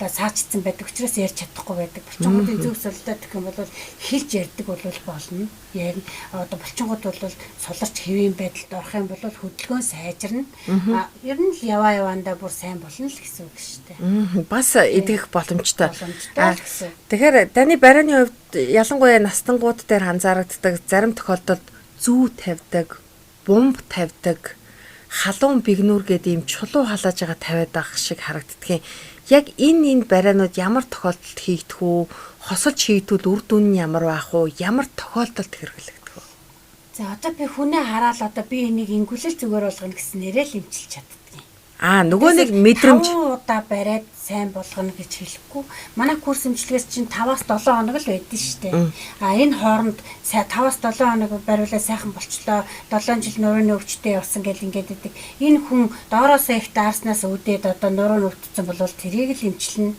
одоо саачдсан байдаг учраас ярьж чадахгүй байдаг. Булчингуудын зөв суллаад гэх юм бол хэлж ярьдаг бол болно. Яг одоо булчингууд бол суларч хэвийн байдалд орох юм бол хөдөлгөөн сайжирна. А ер нь л яваа яваандаа бүр сайн болно л гэсэн үг шүү дээ. Бас эдгэх боломжтой. Тэгэхээр таны барианы хувьд ялангуяа настангууд дээр анзаарагддаг зарим тохиолдолд зүү тавьдаг, бомб тавьдаг, халуун бигнүүр гэдэг ийм чулуу халааж байгаа тавиад байх шиг харагддгийн. Яг энэ барианууд ямар тохиолдолд хийгдэх үү? Хосолж хийгдвэл үр дүн нь ямар байх вэ? Ямар тохиолдолд хэрэглэгдэх вэ? За одоо би хүнээ хараал одоо би энийг ингүүлэл зүгээр болгоно гэсэн нэрэл эмчилж чаддгийг. Аа, нөгөө нэг мэдрэмж 5 удаа бариад сайн болгоно гэж хэлэхгүй. Манай курс эмчилгээс чинь 5-аас 7 хоног л байдсан шүү дээ. А энэ хооронд 5-аас 7 хоног бариулаа сайхан болчлоо. 7 жил нурууны өвчтэй явсан гэл ингээд байдаг. Энэ хүн доороосоо их даарснаас үүдээд одоо нуруу нь өвдсөн бол тэрийг л эмчилнэ.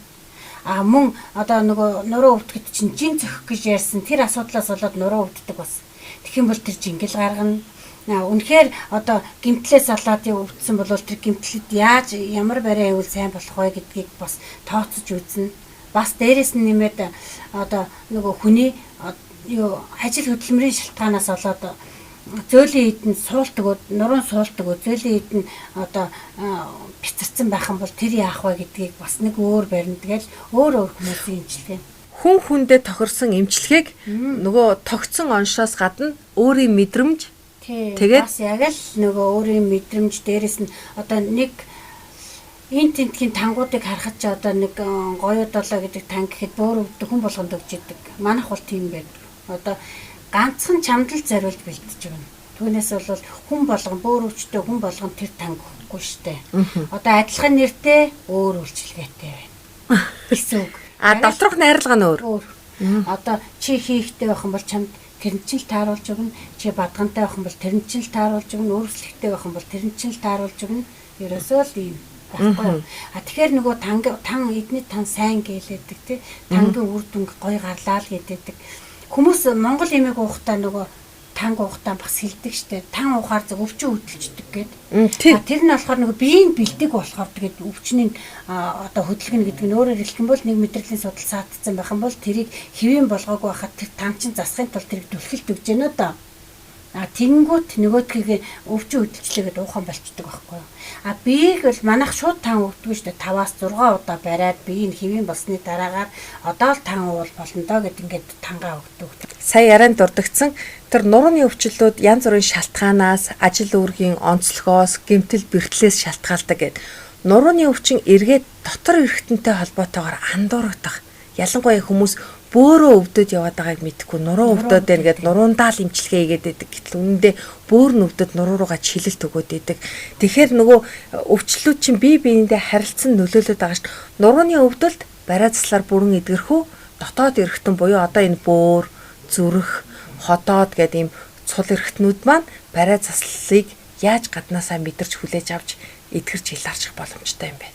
А мөн одоо нөгөө нуруу өвдөхөд чинь жин зөхөх гэж ярьсан тэр асуудлаас болоод нуруу өвддөг бас. Тэгэх юм бол тэр жингэл гаргана. Үнэхээр одоо гимтлээс болоод өвдсөн бол тэр гимтлэд яаж ямар бариа ивэл сайн болох вэ гэдгийг бас тооцож үзнэ. Бас дээрэс нь нэмээд одоо нөгөө хүний юу ажил хөдөлмөрийн шалтгаанаас болоод зөөлийн эдэнд суулт өгөөд нуруунд суулт өгөөд зөөлийн эдэнд одоо бяцарсан байх юм бол тэр яах вэ гэдгийг бас нэг өөр барина. Тэгэл өөр өөр хүмүүсийн эмчилгээ. Хүн хүндээ тохирсон эмчилгээг нөгөө тогтсон оншоос гадна өөрийн мэдрэмж. Тэгээд бас яг л нөгөө өөрийн мэдрэмж дээрэс нь одоо нэг энэ тентхийн тангуудыг харахад ч одоо нэг гоёо долоо гэдэг танг гэхэд бөөр өвдөх хүн болгонд өгч идэг. Манайх бол тийм байдаг. Одоо ганцхан чамдал зориулж бэлтэж өгнө. Түүнээс бол хүн болгон бөөр өвчтэй хүн болгон тэр танг өгөхгүй штэ. Одоо адилхан нэртэй өөр үйлчилгээтэй байна гэсэн үг. А доторх найрлага нь өөр. Одоо чи хийхтэй байх юм бол чамд тэр нь чинь л тааруулж өгнө. Чи бадгантай байх юм бол тэр нь чинь л тааруулж өгнө. Өөрчлөлттэй байх юм бол тэр нь чинь л тааруулж өгнө. Ерөөсөө л ийм байхгүй юу? А тэгэхээр нөгөө тан эдний тан сайн гэлээдэг тий. Тангийн үр дүнг гоё гарлаа л гэдэг. Хүмүүс Монгол эмээг уухтаа нөгөө танг уухтаа бас хэлдэг штэ. Тан уухаар зөв өвчин хөдөлждөг гээд. Тэр нь болохоор нөгөө биеийн бэлдэг болохоор тэгээд өвчний одоо хөдөлгөнө гэдэг нь өөрөөр хэлэх юм бол нэг мэдрэлийн судал саатцсан байх юм бол тэрийг хэвийн болгоогүй байхад тэр тан чинь засахын тулд тэрийг түлхэлт өгч гэнэ доо. А тэгэнгүүт нөгөөдхийг өвчин хөдөлчлээгээд уухан болчдөг байхгүй юу. А биеийг бол манайх шууд тан өгдөг шүү дээ. 5-аас 6 удаа бариад биеийг хэвийн болсны дараагаар одоо л тан уул болно доо гэд ингээд тангаа өгдөг. Сая ярианд дурдгдсан тэр нурууны өвчлөлүүд янз бүрийн шалтгаанаас, ажил үүргийн онцлогоос, гэмтэл бэрхлээс шалтгаалдаг гэд. Нурууны өвчин эргээд дотор эргэтэнтэй холбоотойгоор андуурагдах. Ялангуяа хүмүүс бөөрөө өвдөд яваад байгааг мэдэхгүй нуруу өвдөд байна гэд нуруундаа л эмчилгээ хийгээд байдаг. Гэтэл үнэндээ бөөр нь өвдөд нуруу руугаа чилэлт өгөөд байдаг. Тэгэхээр нөгөө өвчлөлүүд чинь бие биендээ харилцан нөлөөлөд байгаа шүү. Нурууны өвдөлт бариа заслаар бүрэн эдгэрхүү дотоод эргэтэн буюу одоо энэ бөөр, зүрх, ходоод гэдэг ийм цул эргэтнүүд маань бариа заслыг яаж гаднаасаа мэдэрч хүлээж авч эдгэрч илаарчих боломжтой юм бэ?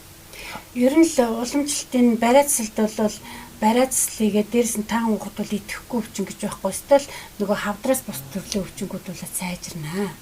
Ер нь л уламжлалтын бариа заслалд бол бариа заслыгээ дээрс нь тан уухад бол идэхгүй өвчин гэж байхгүй. Эсвэл нөгөө хавдраас бус төрлийн өвчнгүүд бол сайжирнаа.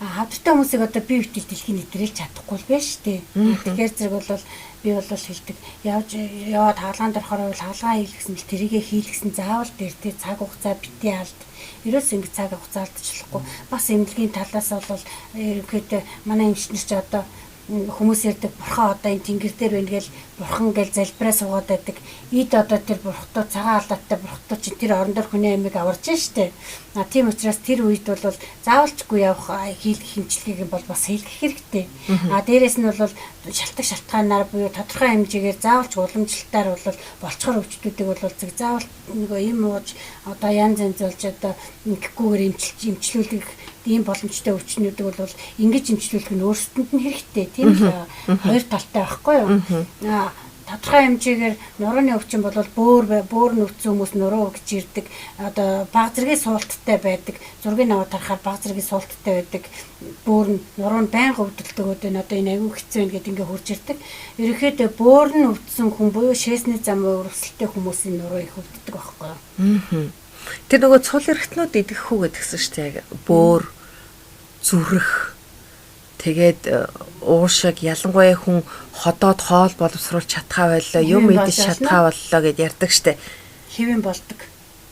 А хавдартай хүмүүсийг одоо бие битэл дэлхийн нийтрэлж чадахгүй л байна шүү дээ. Тэгэхээр зэрэг бол би бол хэлдэг. Яваад хагалгаанд орохоор бол хагалгаа хийлгэсэн л тэрийгэ хийлгэсэн заавал дээр тий цаг хугацаа битгий алд. Ерөөс ингэ цаг хугацаа алдчихлахгүй. Бас эмнэлгийн талаас бол ерөнхийдөө манай эмчнэр чи одоо хүмүүс ярьдаг бурхан одоо энэ тэнгэр дээр байна гээл бурхан гээл залбираа суугаад байдаг. Эд одоо тэр бурхтуу цагаан алдааттай бурхтуу чинь тэр орон дээр хүний амийг аварж штэ. А тийм учраас тэр үед бол заавалчгүй явах хийлгэх хэмжлэгийг бол бас хийлгэх хэрэгтэй. А дээрэс нь бол шалтгаан шалтгаанаар буюу тодорхой хэмжээгээр заавалч уламжлалтаар бол болцохор өвчтүүдийг бол зэг заавал нөгөө юм ууж одоо янз янз болж одоо ингэхгүйгээр эмчлүүлэх ийм боломжтой өвчнүүдийг бол ингэж эмчлүүлэх нь өөрсдөнд нь хэрэгтэй. Тийм л хоёр талтай байхгүй юу? Аа тодорхой хэмжээгээр нурууны өвчин бол бөөр нь өвдсөн хүмүүс нуруу гэж ирдэг. Одоо баг зэргийн суулттай байдаг. Зургийг аваад харахаар баг зэргийн суулттай байдаг. Бөөр нь нуруу нь байнга өвдөлдөг өдөө одоо энэ аягүй хэцүү байна гэд ингээ хурж ирдэг. Ерөнхийдөө бөөр нь өвдсөн хүн буюу шээсний зам өрсөлттэй хүмүүсийн нуруу их өвддөг байхгүй юу? Тэр нөгөө цул эргэтнүүд идэх үү гэдгсэн шүү дээ. Бөөр, зүрх, тэгээд уушиг, ялангуяа хүн ходоод хоол боловсруулж чадхаа байлаа, юм идэж чадхаа боллоо гэд ярьдаг штэ. Хэвэн болдог.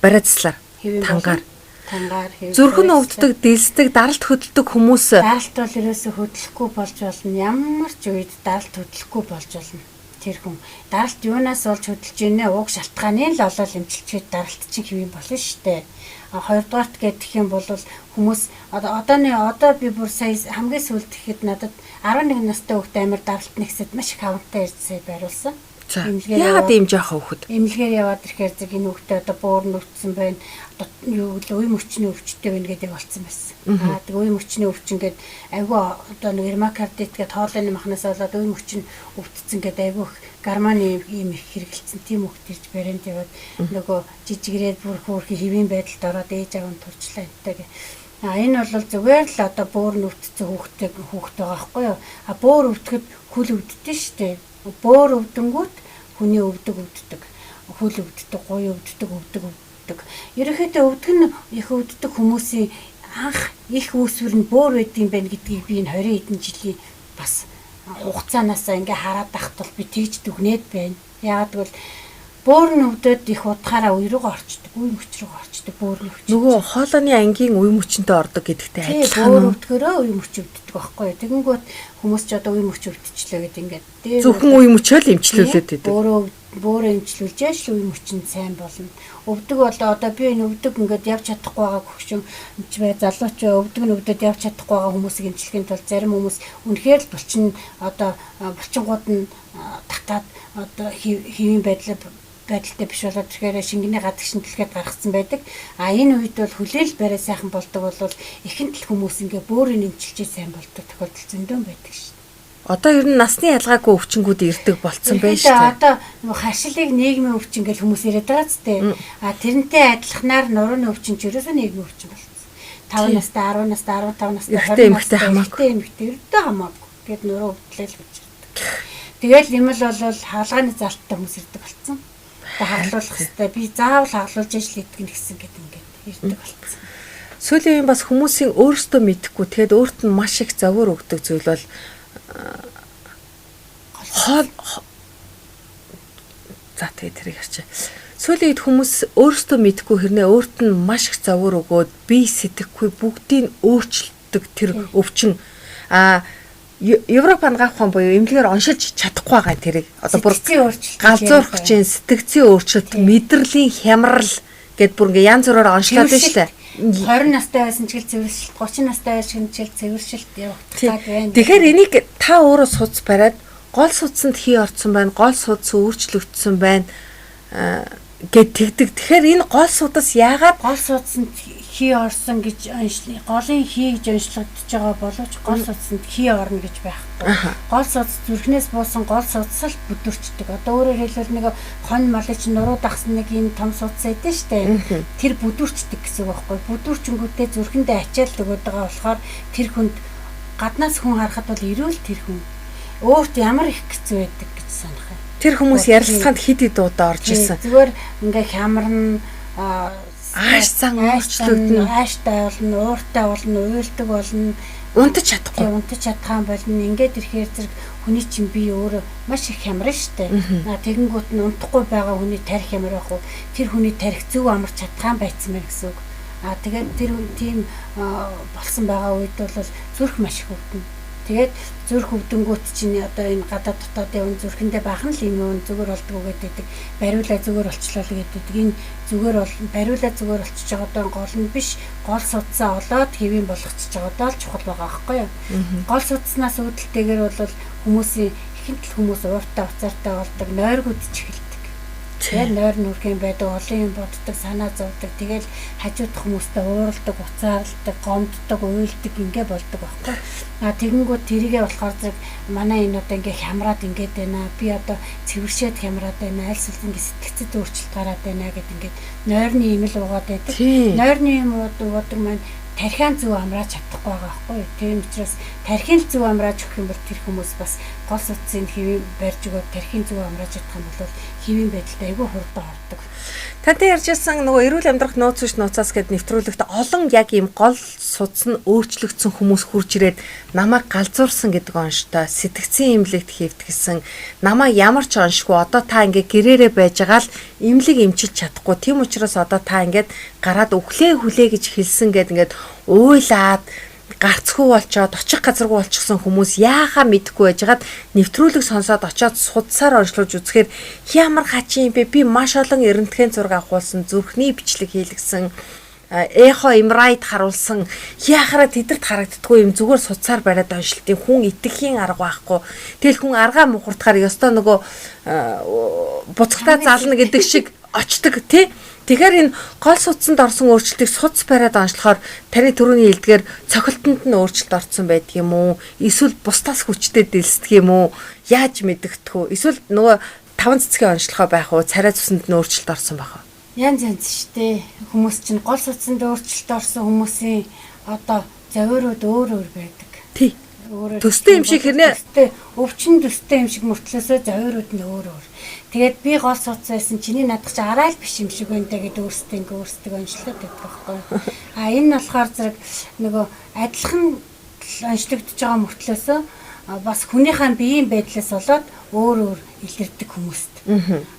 Бариа заслаар, тангаар. Тангаар хэвэн. Зүрх нь өвддөг, дэлсдэг, даралт хөдөлдөг хүмүүс. Даралт бол ерөөсөө хөдлөхгүй болж болно. Ямар ч үед даралт хөдлөхгүй болж болно. Тэр хүн даралт юунаас болж хөдөлж ийнэ? Уг шалтгааны л олоод эмчилчээд даралт чинь хэвэн болно штэ. А хоёрдугаарт гэх юм бол хүмүүс одооны одоо би бүр сая хамгийн сүүлд гэхэд надад 11 настай хүүхэд амар даралт нэгсэд маш их хавантай ирж сая бариулсан. Яагаад ийм жоохон хүүхэд? Эмнэлгээр яваад ирэхээр зэрэг энэ хүүхдээ одоо буур нь өвдсөн байна. Одоо юу гэлээ үе мөчний өвчтэй байна гэдэг болцсон байсан. Аа тэг үе мөчний өвчин гээд айгүй одоо нэг ревмокардит гээд хоолойны махнаас болоод үе мөч нь өвдсөн гээд айгүй гарманы ийм их хэрэгэлсэн тийм хүүхд ирж барианд яваад нөгөө жижигрээд бүр хөөрхи хэвийн байдалд ороод ээж аав нь турчлаа энтэйгээ. А энэ бол зүгээр л одоо бөөр нь өвдсөн хүүхдтэй хүүхд байгаа байхгүй юу? А бөөр өвдөхөд хөл өвддөг шүү дээ. Бөөр өвдөнгүүт хүний өвдөг өвддөг. Хөл өвддөг, гуй өвддөг, өвдөг өвддөг. Ерөнхийдөө өвдөг нь их өвддөг хүмүүсийн анх их үүсвэр нь бөөр байдгийн байна гэдгийг би энэ 20 хэдэн жилийн бас хугацаанаас ингээ хараад ахт бол би тэгж дүгнээд байна. Яагаад гэвэл бөөр нь өвдөд их удахаараа үе рүү орчдөг, үе мөч рүү орчдөг бөөр нь өвч. Нөгөө хоолойны ангийн үе мөчөндөө ордог гэдэгтэй адилхан. Бөөр өвдгөрөө үе мөч өвддөг байхгүй юу? Тэгэнгүүт хүмүүс ч одоо үе мөч өвдчихлээ гэдэг ингээд дээр зөвхөн үе мөчөө л эмчлүүлээд байдаг. Бөөрөө эмчлүүлж яаш л үе мөч нь сайн болно. Өвдөг бол одоо би энэ өвдөг ингээд явж чадахгүй байгаа хөгшин ч бай залууч өвдөг нь өвдөд явж чадахгүй байгаа хүмүүсийг эмчлэхийн тулд зарим хүмүүс үнэхээр л булчин одоо булчингууд нь татаад одоо хэвийн байдлаа байдалтай биш болоод тэгэхээр шингэний гадагш нь түлхээд гаргацсан байдаг. А энэ үед бол хүлээл барай сайхан болдог бол ихэнх л хүмүүс ингээ бөөрийн эмчилжээ сайн болдог тохиолдол зөндөө байдаг шин. Одоо ер нь насны ялгаагүй өвчнгүүд ирдэг болцсон байж тээ. Одоо нөгөө харшилыг нийгмийн өвчин гэж хүмүүс яриад байгаа ч тээ. А тэрнтэй адилханаар нурууны өвчин ч ерөөсөө нийгмийн өвчин болсон. 5 настай, 10 настай, 15 настай, 20 настай хамаагүй. Эмэгтэй ердөө хамаагүй. Тэгээд нуруу өвдлээ л гэж ирдэг. Тэгэл юм л бол хаалганы залттай хүмүүс ирдэг болцсон. Хаглуулах хэвээр би заавал хаглуулж ижил идэх нь гэсэн гэдэг ингээд ирдэг болцсон. Сүүлийн үеийн бас хүмүүсийн өөрсдөө мэдэхгүй тэгэд өөрт нь маш их зовоор өгдөг зүйл бол хоол. За тэгээ тэрийг харчаа. Сүүлийн үед хүмүүс өөрсдөө мэдэхгүй хэрнээ өөрт нь маш их зовоор өгөөд бие сэтгэхгүй бүгдийг өөрчилдөг тэр өвчин а Европ ангаах ухаан буюу эмнэлгээр оншилж чадахгүй байгаа тэрийг одоо бүр галзуурах чинь сэтгцийн өөрчлөлт, мэдрэлийн хямрал гэд бүр ингээ янз бүрээр оншлоод байна шүү дээ. 20 настай байсан ч гэл цэвэршилт, 30 настай байсан ч гэл цэвэршилт явагдах гад байна. Тэгэхээр энийг та өөрөө судас бариад гол судсанд хий орцсон байна, гол судас өөрчлөгдсөн байна гэд тэгдэг. Тэгэхээр энэ гол судас яагаад гол судсанд хий орсон гэж оншил, голын хий гэж оншлогдож байгаа боловч гол судсанд хий орно гэж байхгүй. Гол судас зүрхнээс буусан гол судас л бүдүрчдэг. Одоо өөрөөр хэлбэл нэг хон малын чинь нуруу дагсан нэг ийм том судас байдаг штэ. Тэр бүдүрчдэг гэсэн үг байхгүй. Бүдүрчингүүтээ зүрхэндээ ачаал өгöd байгаа болохоор тэр хүнд гаднаас хүн харахад бол эрүүл тэр хүн өөрт ямар их хэцүү байдаг гэж санах юм. Тэр хүмүүс ярилцлаганд хэд хэд удаа орж ирсэн. Зүгээр ингээ хямарна, ааш зан өөрчлөгдөнө, ааштай болно, ууртай болно, уйлдаг болно, унтаж чадахгүй. Унтаж чадхаан болно. Ингээд ирэхээр зэрэг хүний чинь бие өөрөө маш их хямрна штэ. Тэгэнгүүт нь унтахгүй байгаа хүний тарих ямар байх вэ? Тэр хүний тарих зөв амарч чадхаан байцсан байх гэсэн үг. Тэгээд тэр тийм болсон байгаа үед бол зүрх маш их өвдөнө. Тэгээд зүрх өвдөнгүүт чинь одоо энэ гадаад дотоодын үн зүрхэндээ баахан л юм юм зүгээр болдгоо гэдэг. Бариулаа зүгээр болчлоо л гэдэг. Энэ зүгээр бол бариулаа зүгээр болчихж байгаа даа гол нь биш. Гол судсаа олоод хэвийн болгочихж байгаа даа л чухал байгаа байхгүй юу? Гол судснаас үүдэлтэйгээр бол хүмүүсийн ихэнх л хүмүүс ууртай уцаартай болдог, нойргуудж эхэлдэг. Тэгээд нойр нүрхэн байдаг, олон юм боддог, санаа зовдөг. Тэгэл хажуудах хүмүүстэй ууралдаг, уцаарладаг, гомддог, уйлдаг ингээ болдог байхгүй. Тэгэнгүүт тэрийгэ болохоор зэрэг манай энэ одоо ингээ хямраад ингээд байна. Би одоо цэвэршээд хямраад байна. Аль сүлд ингээ сэтгцэд өөрчлөлт гараад байна гэд ингээд нойрны юм л уугаад байдаг. Нойрны юм уудаг маань тархиан зөв амрааж чадахгүй байгаа байхгүй юу. Тийм учраас тархийн зөв амрааж өгөх юм бол тэр хүмүүс бас гол судсын хэвийн барьж өгөөд тархийн зөв амрааж чадах юм бол хэвийн байдалд айгүй хурдан ордог. Тантай ярьжсэн нөгөө эрүүл амьдрах нууц биш нууцаас гээд нэвтрүүлэгт олон яг ийм гол судас нь өөрчлөгдсөн хүмүүс хурж ирээд намайг галзуурсан гэдэг онштой сэтгцийн эмнэлэгт хийвдгсэн намайг ямар ч оншгүй одоо та ингээ гэрээрээ байж байгаа л эмнэлэг эмчилж чадахгүй тийм учраас одоо та ингээд гараад өглөө хүлээ гэж хэлсэн гэд ингээд уйлаад гарцгүй болчоод очих газаргүй болчихсон хүмүүс яахаа мэдэхгүй байжгаад нэвтрүүлэг сонсоод очиод судсаар онцлуулж үзэхээр ямар хачин юм бэ, би маш олон эрентхэн зураг авахулсан, зүрхний бичлэг хийлгсэн, Эхо MRI-д харуулсан яхаараа тэдэрт харагддаггүй юм зүгээр судсаар бариад оншилтын хүн итгэхийн арга байхгүй. Тэгэл хүн аргаа мухардахаар ёстой нөгөө буцагтаа зална гэдэг шиг очдог тий. Тэгэхээр энэ гол судсанд орсон өөрчлөлтийг судас бариад онцлохоор таны түрүүний хэлдгээр цохилтонд нь өөрчлөлт орсон байдаг юм уу? Эсвэл бусдаас хүчтэй дэлсдэг юм уу? Яаж мэдэгдэх вэ? Эсвэл нөгөө таван цэцгийн онцлохоо байх уу? Царай зүсэнд нь өөрчлөлт орсон байх уу? Янз янз шүү дээ. Хүмүүс чинь гол судсанд өөрчлөлт орсон хүмүүсийн одоо зовиурууд өөр өөр байдаг. Тий. Төстэй юм шиг хэрнээ төстэй өвчин төстэй юм шиг мөртлөөсөө зовиурууд нь өөр өөр. Тэгээд би гол судас байсан чиний надах чи арай л биш юм шиг байна даа гэд өөрсдөө ингээ өөрсдөө онцлоод байдаг байхгүй. А энэ нь болохоор зэрэг нөгөө адилхан онцлогдож байгаа мөртлөөсөө бас хүнийхээ биеийн байдлаас болоод өөр өөр илэрдэг хүмүүст.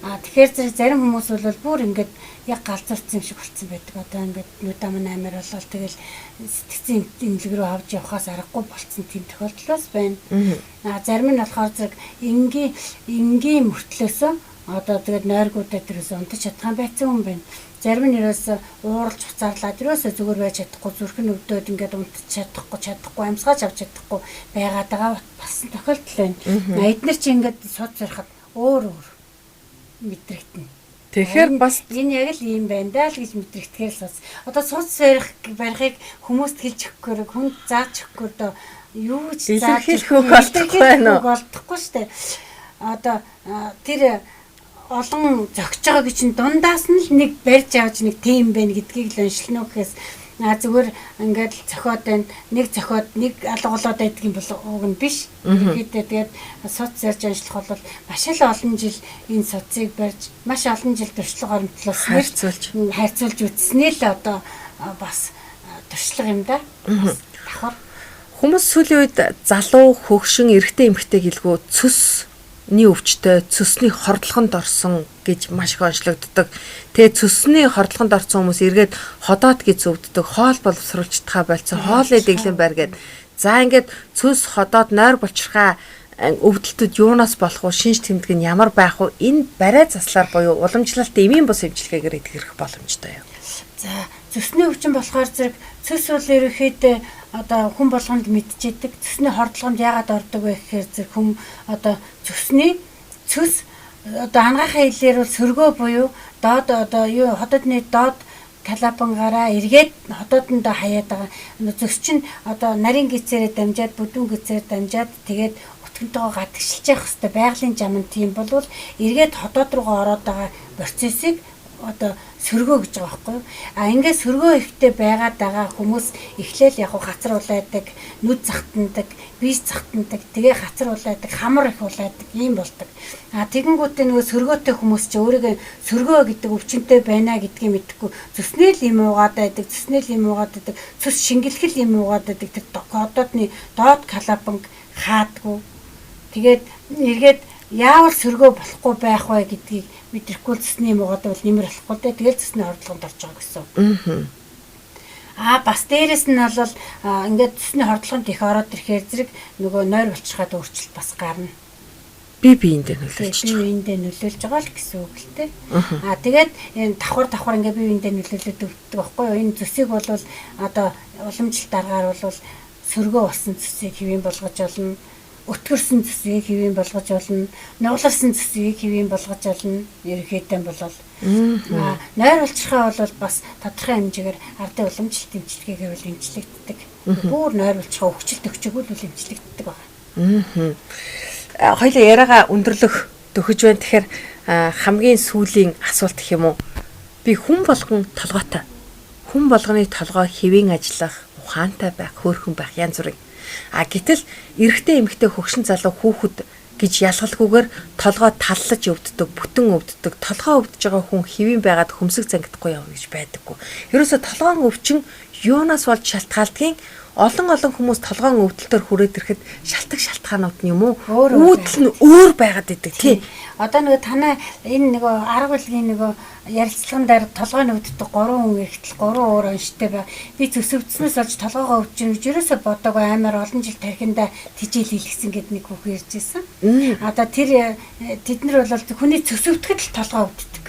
А тэгэхээр зэрэг зарим хүмүүс бол бүр ингээд яг галзуурсан юм шиг болцсон байдаг. Одоо ингээд нүд ам амар болол тэгэл сэтгцэн эмнэлэг рүү авч явхаас аргагүй болцсон тийм тохиолдол бас байна. А зарим нь болохоор зэрэг энгийн мөртлөөсөө одоо тэгээд нойргуудаа тэрээс унтаж чадхан байцсан хүн байна. Зарим нь ерөөсөө ууралж уцаарлаад ерөөсөө зүгээр байж чадахгүй зүрх нь өвдөөд ингээд унтаж чадахгүй амьсгаач авч чадахгүй байгаад байгаа болсон тохиолдол байна. Эднэр чи ингээд суд зархад өөр өөр мэдрэгдэнэ. Тэгэхээр бас энэ яг л ийм байна даа л гэж мэдрэгдэхээр л суц. Одоо суц барихыг хүмүүст хэлж өгөхгүй, хүнд зааж өгөхгүй дөө юу ч зааж илэрхийлэх үг олдохгүй байна уу? Олдохгүй шүү дээ. Одоо тэр олон зөгч байгаа гэж чинь дундаас нь л нэг барьж авч нэг тийм байна гэдгийг л уншлана уу гэхээс зүгээр ингээд л цохиод байна. Нэг цохиод нэг алга болоод байдаг юм бол уг нь биш. Ерөнхийдөө тэгээд суц ярьж ажиллах бол маш л олон жил энэ суцыг барьж маш олон жил туршлага оромтлуулснаар харьцуулж үзсний л одоо бас туршлага юм да. Давхар хүмүүс сүүлийн үед залуу, хөгшин, эрэгтэй, эмэгтэй гэлгүй цөсний өвчтөй, цөсний хордлогонд орсон гэж маш их онцлогддог. Тэгээ цөсний хордлогонд орсон хүмүүс эргээд ходоот гэж зөвддөг, хоол боловсруулчихдгаа болцсон, хоолны дэглэм байр гээд. За ингээд цөс, ходоот, нойр булчирхай өвдөлтүүд юунаас болох вэ? Шинж тэмдэг нь ямар байх вэ? Энэ барай заслаар буюу уламжлалт эмийн бус эмчилгээгээр эдгэрэх боломжтой юу? За цөсний өвчин болохоор зэрэг цөс бол ерөнхийдөө одоо хүн болгонд мэдчихэд цөсний хордлогонд яагаад ордог вэ гэхээр зэрэг хүн одоо цөсний цөс одоо анагаахын хэлээр бол сөргөө буюу доод одоо юу ходоодны доод калапангаараа эргээд ходоодондоо хаяад байгаа. Цөс чинь одоо нарийн гисээрээ дамжаад бүдүүн гисээр дамжаад тэгээд өтгөнтэйгөө гадагшилж явах хэвээр байгалийн зам нь тийм болвол эргээд ходоод руугаа ороод байгаа процессыг одоо сөргөө гэж байгаа байхгүй юу? А ингээд сөргөө ихтэй байгаад байгаа хүмүүс эхлээл яг хацар улайдаг, нүд захтандаг, бие захтандаг, тэгээ хацар улайдаг, хамар их улайдаг ийм болдог. А тэгэнгүүтээ нөгөө сөргөөтэй хүмүүс чи өөрийгөө сөргөө гэдэг өвчнөд байна гэдгийг мэдэхгүй цөснөө л юм уугаад байдаг, цөснөө л юм уугаад байдаг, цөс шингэлхэл юм уугаад байдаг. Тэр кододны доод калапанг хаадгүй. Тэгээд эргээд яавал сөргөө болохгүй байх вэ гэдгийг мэдрэхгүй цэсний юм угаад бол нэмэр болохгүй дээ. Тэгэл цэсний хордлогонд орж байгаа гэсэн. Аа бас дээрэс нь бол ингээд цэсний хордлогонд их ороод ирэхээр зэрэг нөгөө нойр булчирхаад өөрчлөлт бас гарна. Би биендээ нөлөөлж байгаа. Би биендээ нөлөөлж байгаа л гэсэн үг л дээ. Аа тэгээд энэ давхар ингээд би биендээ нөлөөлөд өгдөг байхгүй юу? Энэ цэсийг бол одоо уламжлалт аргаар бол сөргөө болсон цэсийг хэвийн болгож олно. Өтгөрсөн цэсийг хэвийн болгож болно, нугларсан цэсийг хэвийн болгож болно. Ерөнхийдөө болол нойр булчирхай бол бас тодорхой хэмжээгээр ардын уламжлалт эмчилгээгээр бол эмчлэгддэг. Бүр нойр булчирхай өвчлөлт өгчөг бол эмчлэгддэг байна. Хоёлаа яриагаа өндөрлөх дөхөж байна. Тэгэхээр хамгийн сүүлийн асуулт гэх юм уу? Би хүн болгон толгойтой. Хүн болгоны толгой хэвийн ажиллах, ухаантай байх, хөөрхөн байх янз бүрийн. А гэтэл эрэгтэй эмэгтэй хөгшин залуу хүүхэд гэж ялгалгүйгээр толгой таллаж өвддөг, бүтэн өвддөг. Толгой өвдөж байгаа хүн хэвийн байгаад хөмсөг зангидахгүй явна гэж байдаггүй. Ерөөсө толгойн өвчин юунаас болж шалтгаалдгийг олон хүмүүс толгойн өвдөлтөөр хүрээд ирэхэд шалтгаан шалтгаанууд нь юм уу? Үүдэл нь өөр байгаад идэг тий. Одоо нөгөө танай энэ нөгөө арга билгийн нөгөө ярилцлаган дээр толгойн өвддөг 3 хүн эргэтэл 3 өөр онштой бай. Би цөс өвдснөөс олж толгоогоо өвдж гэж ерөөсө бодоагүй амар олон жил тархиндаа тижэл хийлгсэн гэд нэг хүүхэн ирж байсан. Одоо тэр тэд нар бол хүний цөс өвдөхэд л толгой өвддөг.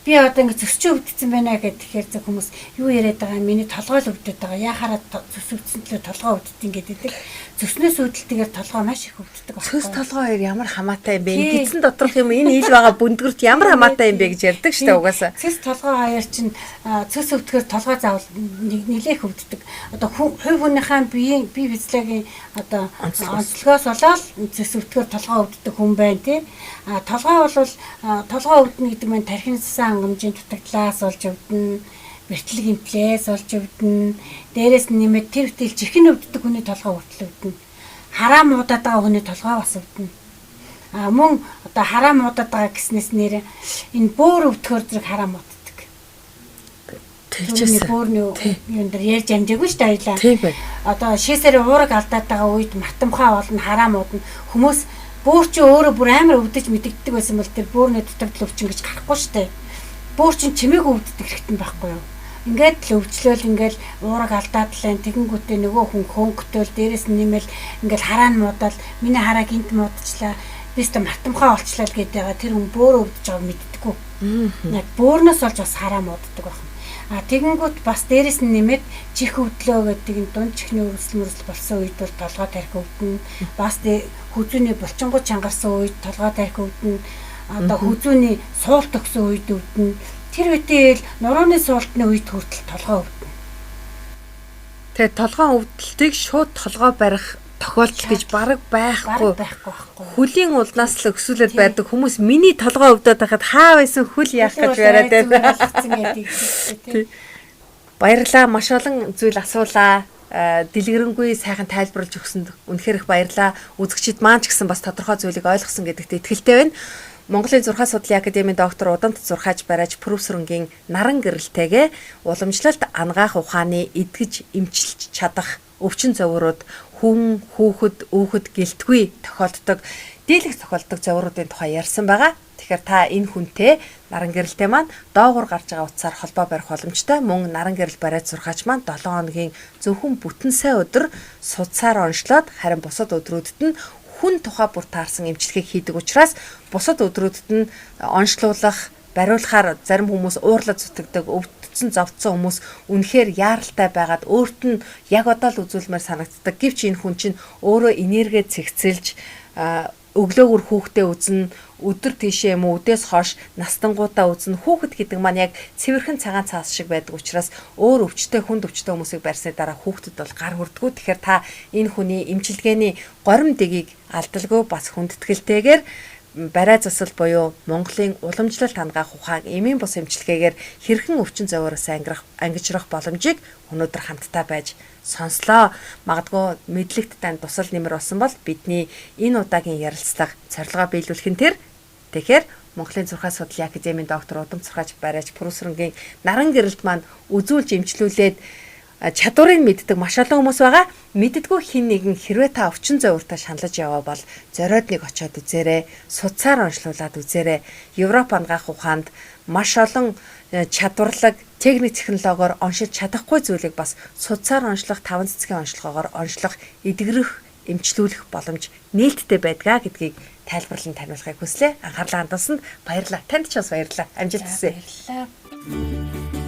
Би одоо ингэ зөсчөө өвдсөн байна гэх тэгэхээр зөв хүмүүс юу яриад байгаа, миний толгой л өвдөд байгаа. Яхаараа зөс өвдсөн төлөө толгой өвддөг ингээд байдаг. Зөснөөс үүдэлтэйгээр толгой маш их өвддөг байхгүй. Цөс толгой хоёр ямар хамаатай юм бэ? Гидсэн доторх юм энэ ил байгаа бүндгэрт ямар хамаатай юм бэ гэж ярьдаг шүү дээ угаасаа. Цөс толгой хоёр чинь цөс өвдөхөөр толгой заавал нэлээх өвддөг. Одоо хувь хүнийхээ биеийн бие физиологийн одоо онцлогоос болоод цөс өвдөхөөр толгой өвддөг хүн байна тий. А толгой бол толгой өвдөнө гэдэг маань тархины цэсэн хангамжийн дутагдлаас болж өвдөнө, бэртэл гэмтлээс болж өвдөнө. Дээрээс нь нэмээд тэр бүтэл чихэн өвддөг хүний толгой хүртэл өвдөнө. Хараа муудаад байгаа хүний толгой бас өвдөнө. А мөн одоо хараа муудаад байгаа гэснээс нэр энэ бөөр өвдөхөөр зэрэг хараа мууддаг. Тэгчээс бөөрний юун дээр ярьж амжаагүй шүү дээ хоёлаа. Одоо шээсээр уураг алдаад байгаа үед матамхаа болно, хараа муудна. Хүмүүс бөөр чи өөрөө бүр амар өвдөж мэдэгддэг байсан бол тэр бөөрний дутагдал өвчин гэж гарахгүй шүү дээ. Бөөр чин чимээг өвддөг хэрэгтэн байхгүй юу? Ингээд л өвчлөөл, ингээд уураг алдаад л энэ тэгэнгүүтээ нөгөө хүн хөнгөтөөл, дээрэс нь нэмэл ингээд хараа нь муудаал, миний хараа гинт муудчлаа, би өстө матамхаа олчлаа л гэдэг байгаа. Тэр хүн бөөр өвдөж байгааг мэддэггүй. Яг бөөрнөөс олж бас хараа мууддаг байх. А тэгэнгүүт бас дээрэс нь нэмээд чих өвдлөө гэдэг энэ дунд чихний өрсөл мөрсөл болсон үед бол толгой тарих өвдөнө. Бас хүзүүний булчингууд чангарсан үед толгой тарих өвдөнө. Одоо хүзүүний суул төгсөн үед өвдөнө. Тэр үедээ л нурууны суултны үед хүртэл толгой өвдөнө. Тэгээ толгой өвдөлтийг шууд толгой барих тохиолдол гэж бараг байхгүй. Хөлийн улнаас л өксүүлээд байдаг хүмүүс миний толгой өвдөд байхад хаа байсан хөл яах гэж бариад байна. Баярлалаа. Маш олон зүйл асуулаа. Дэлгэрэнгүй сайхан тайлбарлаж өгсөнд үнэхээр их баярлалаа. Үзэгчид маань ч гэсэн бас тодорхой зүйлийг ойлгосон гэдэгт итгэлтэй байна. Монголын Зурхай судлалын академийн доктор Удамт Зурхайч бариач профессорынгийн наран гэрэлтэйгээ уламжлалт ангаах ухааны эдгэж эмчилж чадах өвчин зовиурууд хүн, хүүхэд, өөхөд гэлтгүй тохиолддог, дийлэх тохиолддог зовиуруудын тухай ярьсан байгаа. Тэгэхээр та энэ хүнтэй наран гэрэлтэй маань доогуур гарч байгаа утсаар холбоо барих боломжтой. Мөн наран гэрэл бариач зурхаач маань 7 хоногийн зөвхөн бүтэн сайн өдөр судсаар онцлоод, харин бусад өдрүүдэд нь хүн тухай бүр таарсан эмчилгээг хийдэг учраас бусад өдрүүдэд нь онцлуулах, бариулахаар зарим хүмүүс уурлаж зүтгэдэг, өвдсөн, зовдсон хүмүүс үнэхээр яаралтай байгаад өөрт нь яг одоо л үзүүлмээр санагддаг. Гэвч энэ хүн чинь өөрөө энерги цэгцэлж өглөөгөр хүүхдээ үзнэ, өдөр тийшээ юм уу үдээс хойш настангуудаа үзнэ. Хүүхэд гэдэг маань яг цэвэрхэн цагаан цаас шиг байдаг учраас өөр өвчтэй, хүнд өвчтэй хүмүүсийг барьсны дараа хүүхдэд бол гар хүрдэггүй. Тэгэхээр та энэ хүний эмчилгээний горим дэгийг алдалгүй бас хүндэтгэлтэйгээр барай засал буюу Монголын уламжлалт хангаах ухаан эмийн бус эмчилгээгээр хэрхэн өвчин зовоороос ангижрах боломжийг өнөөдөр хамтдаа байж сонслоо. Магадгүй мэдлэгт танд тусал нэмэр болсон бол бидний энэ удаагийн ярилцлага зорилгоо биелүүлэх нь тэр. Тэгэхээр Монголын Зурхай судлалын академийн доктор Удам Зурхайч бариач профессорынгийн наран гэрэлт маань үзүүлж эмчлүүлээд чадварыг мэддэг маш олон хүмүүс байгаа. Мэддэггүй хин нэгэн хэрвээ та өвчин зовиртой шаналж яваа бол зориод нэг очиод үзээрэй. Судсаар онцлуулад үзээрэй. Европ ангаах ухаанд маш олон чадварлаг техник технологиор оншилж чадахгүй зүйлийг бас судсаар онцлох, таван цэцгийн онцлогоогоор онцлох, эдгэрэх, эмчлүүлэх боломж нээлттэй байдгаа гэдгийг тайлбарлан таниулахыг хүслээ. Анхаарлаа хандуулсанд баярлалаа. Танд ч бас баярлалаа. Амжилт хүсье. Баярлалаа.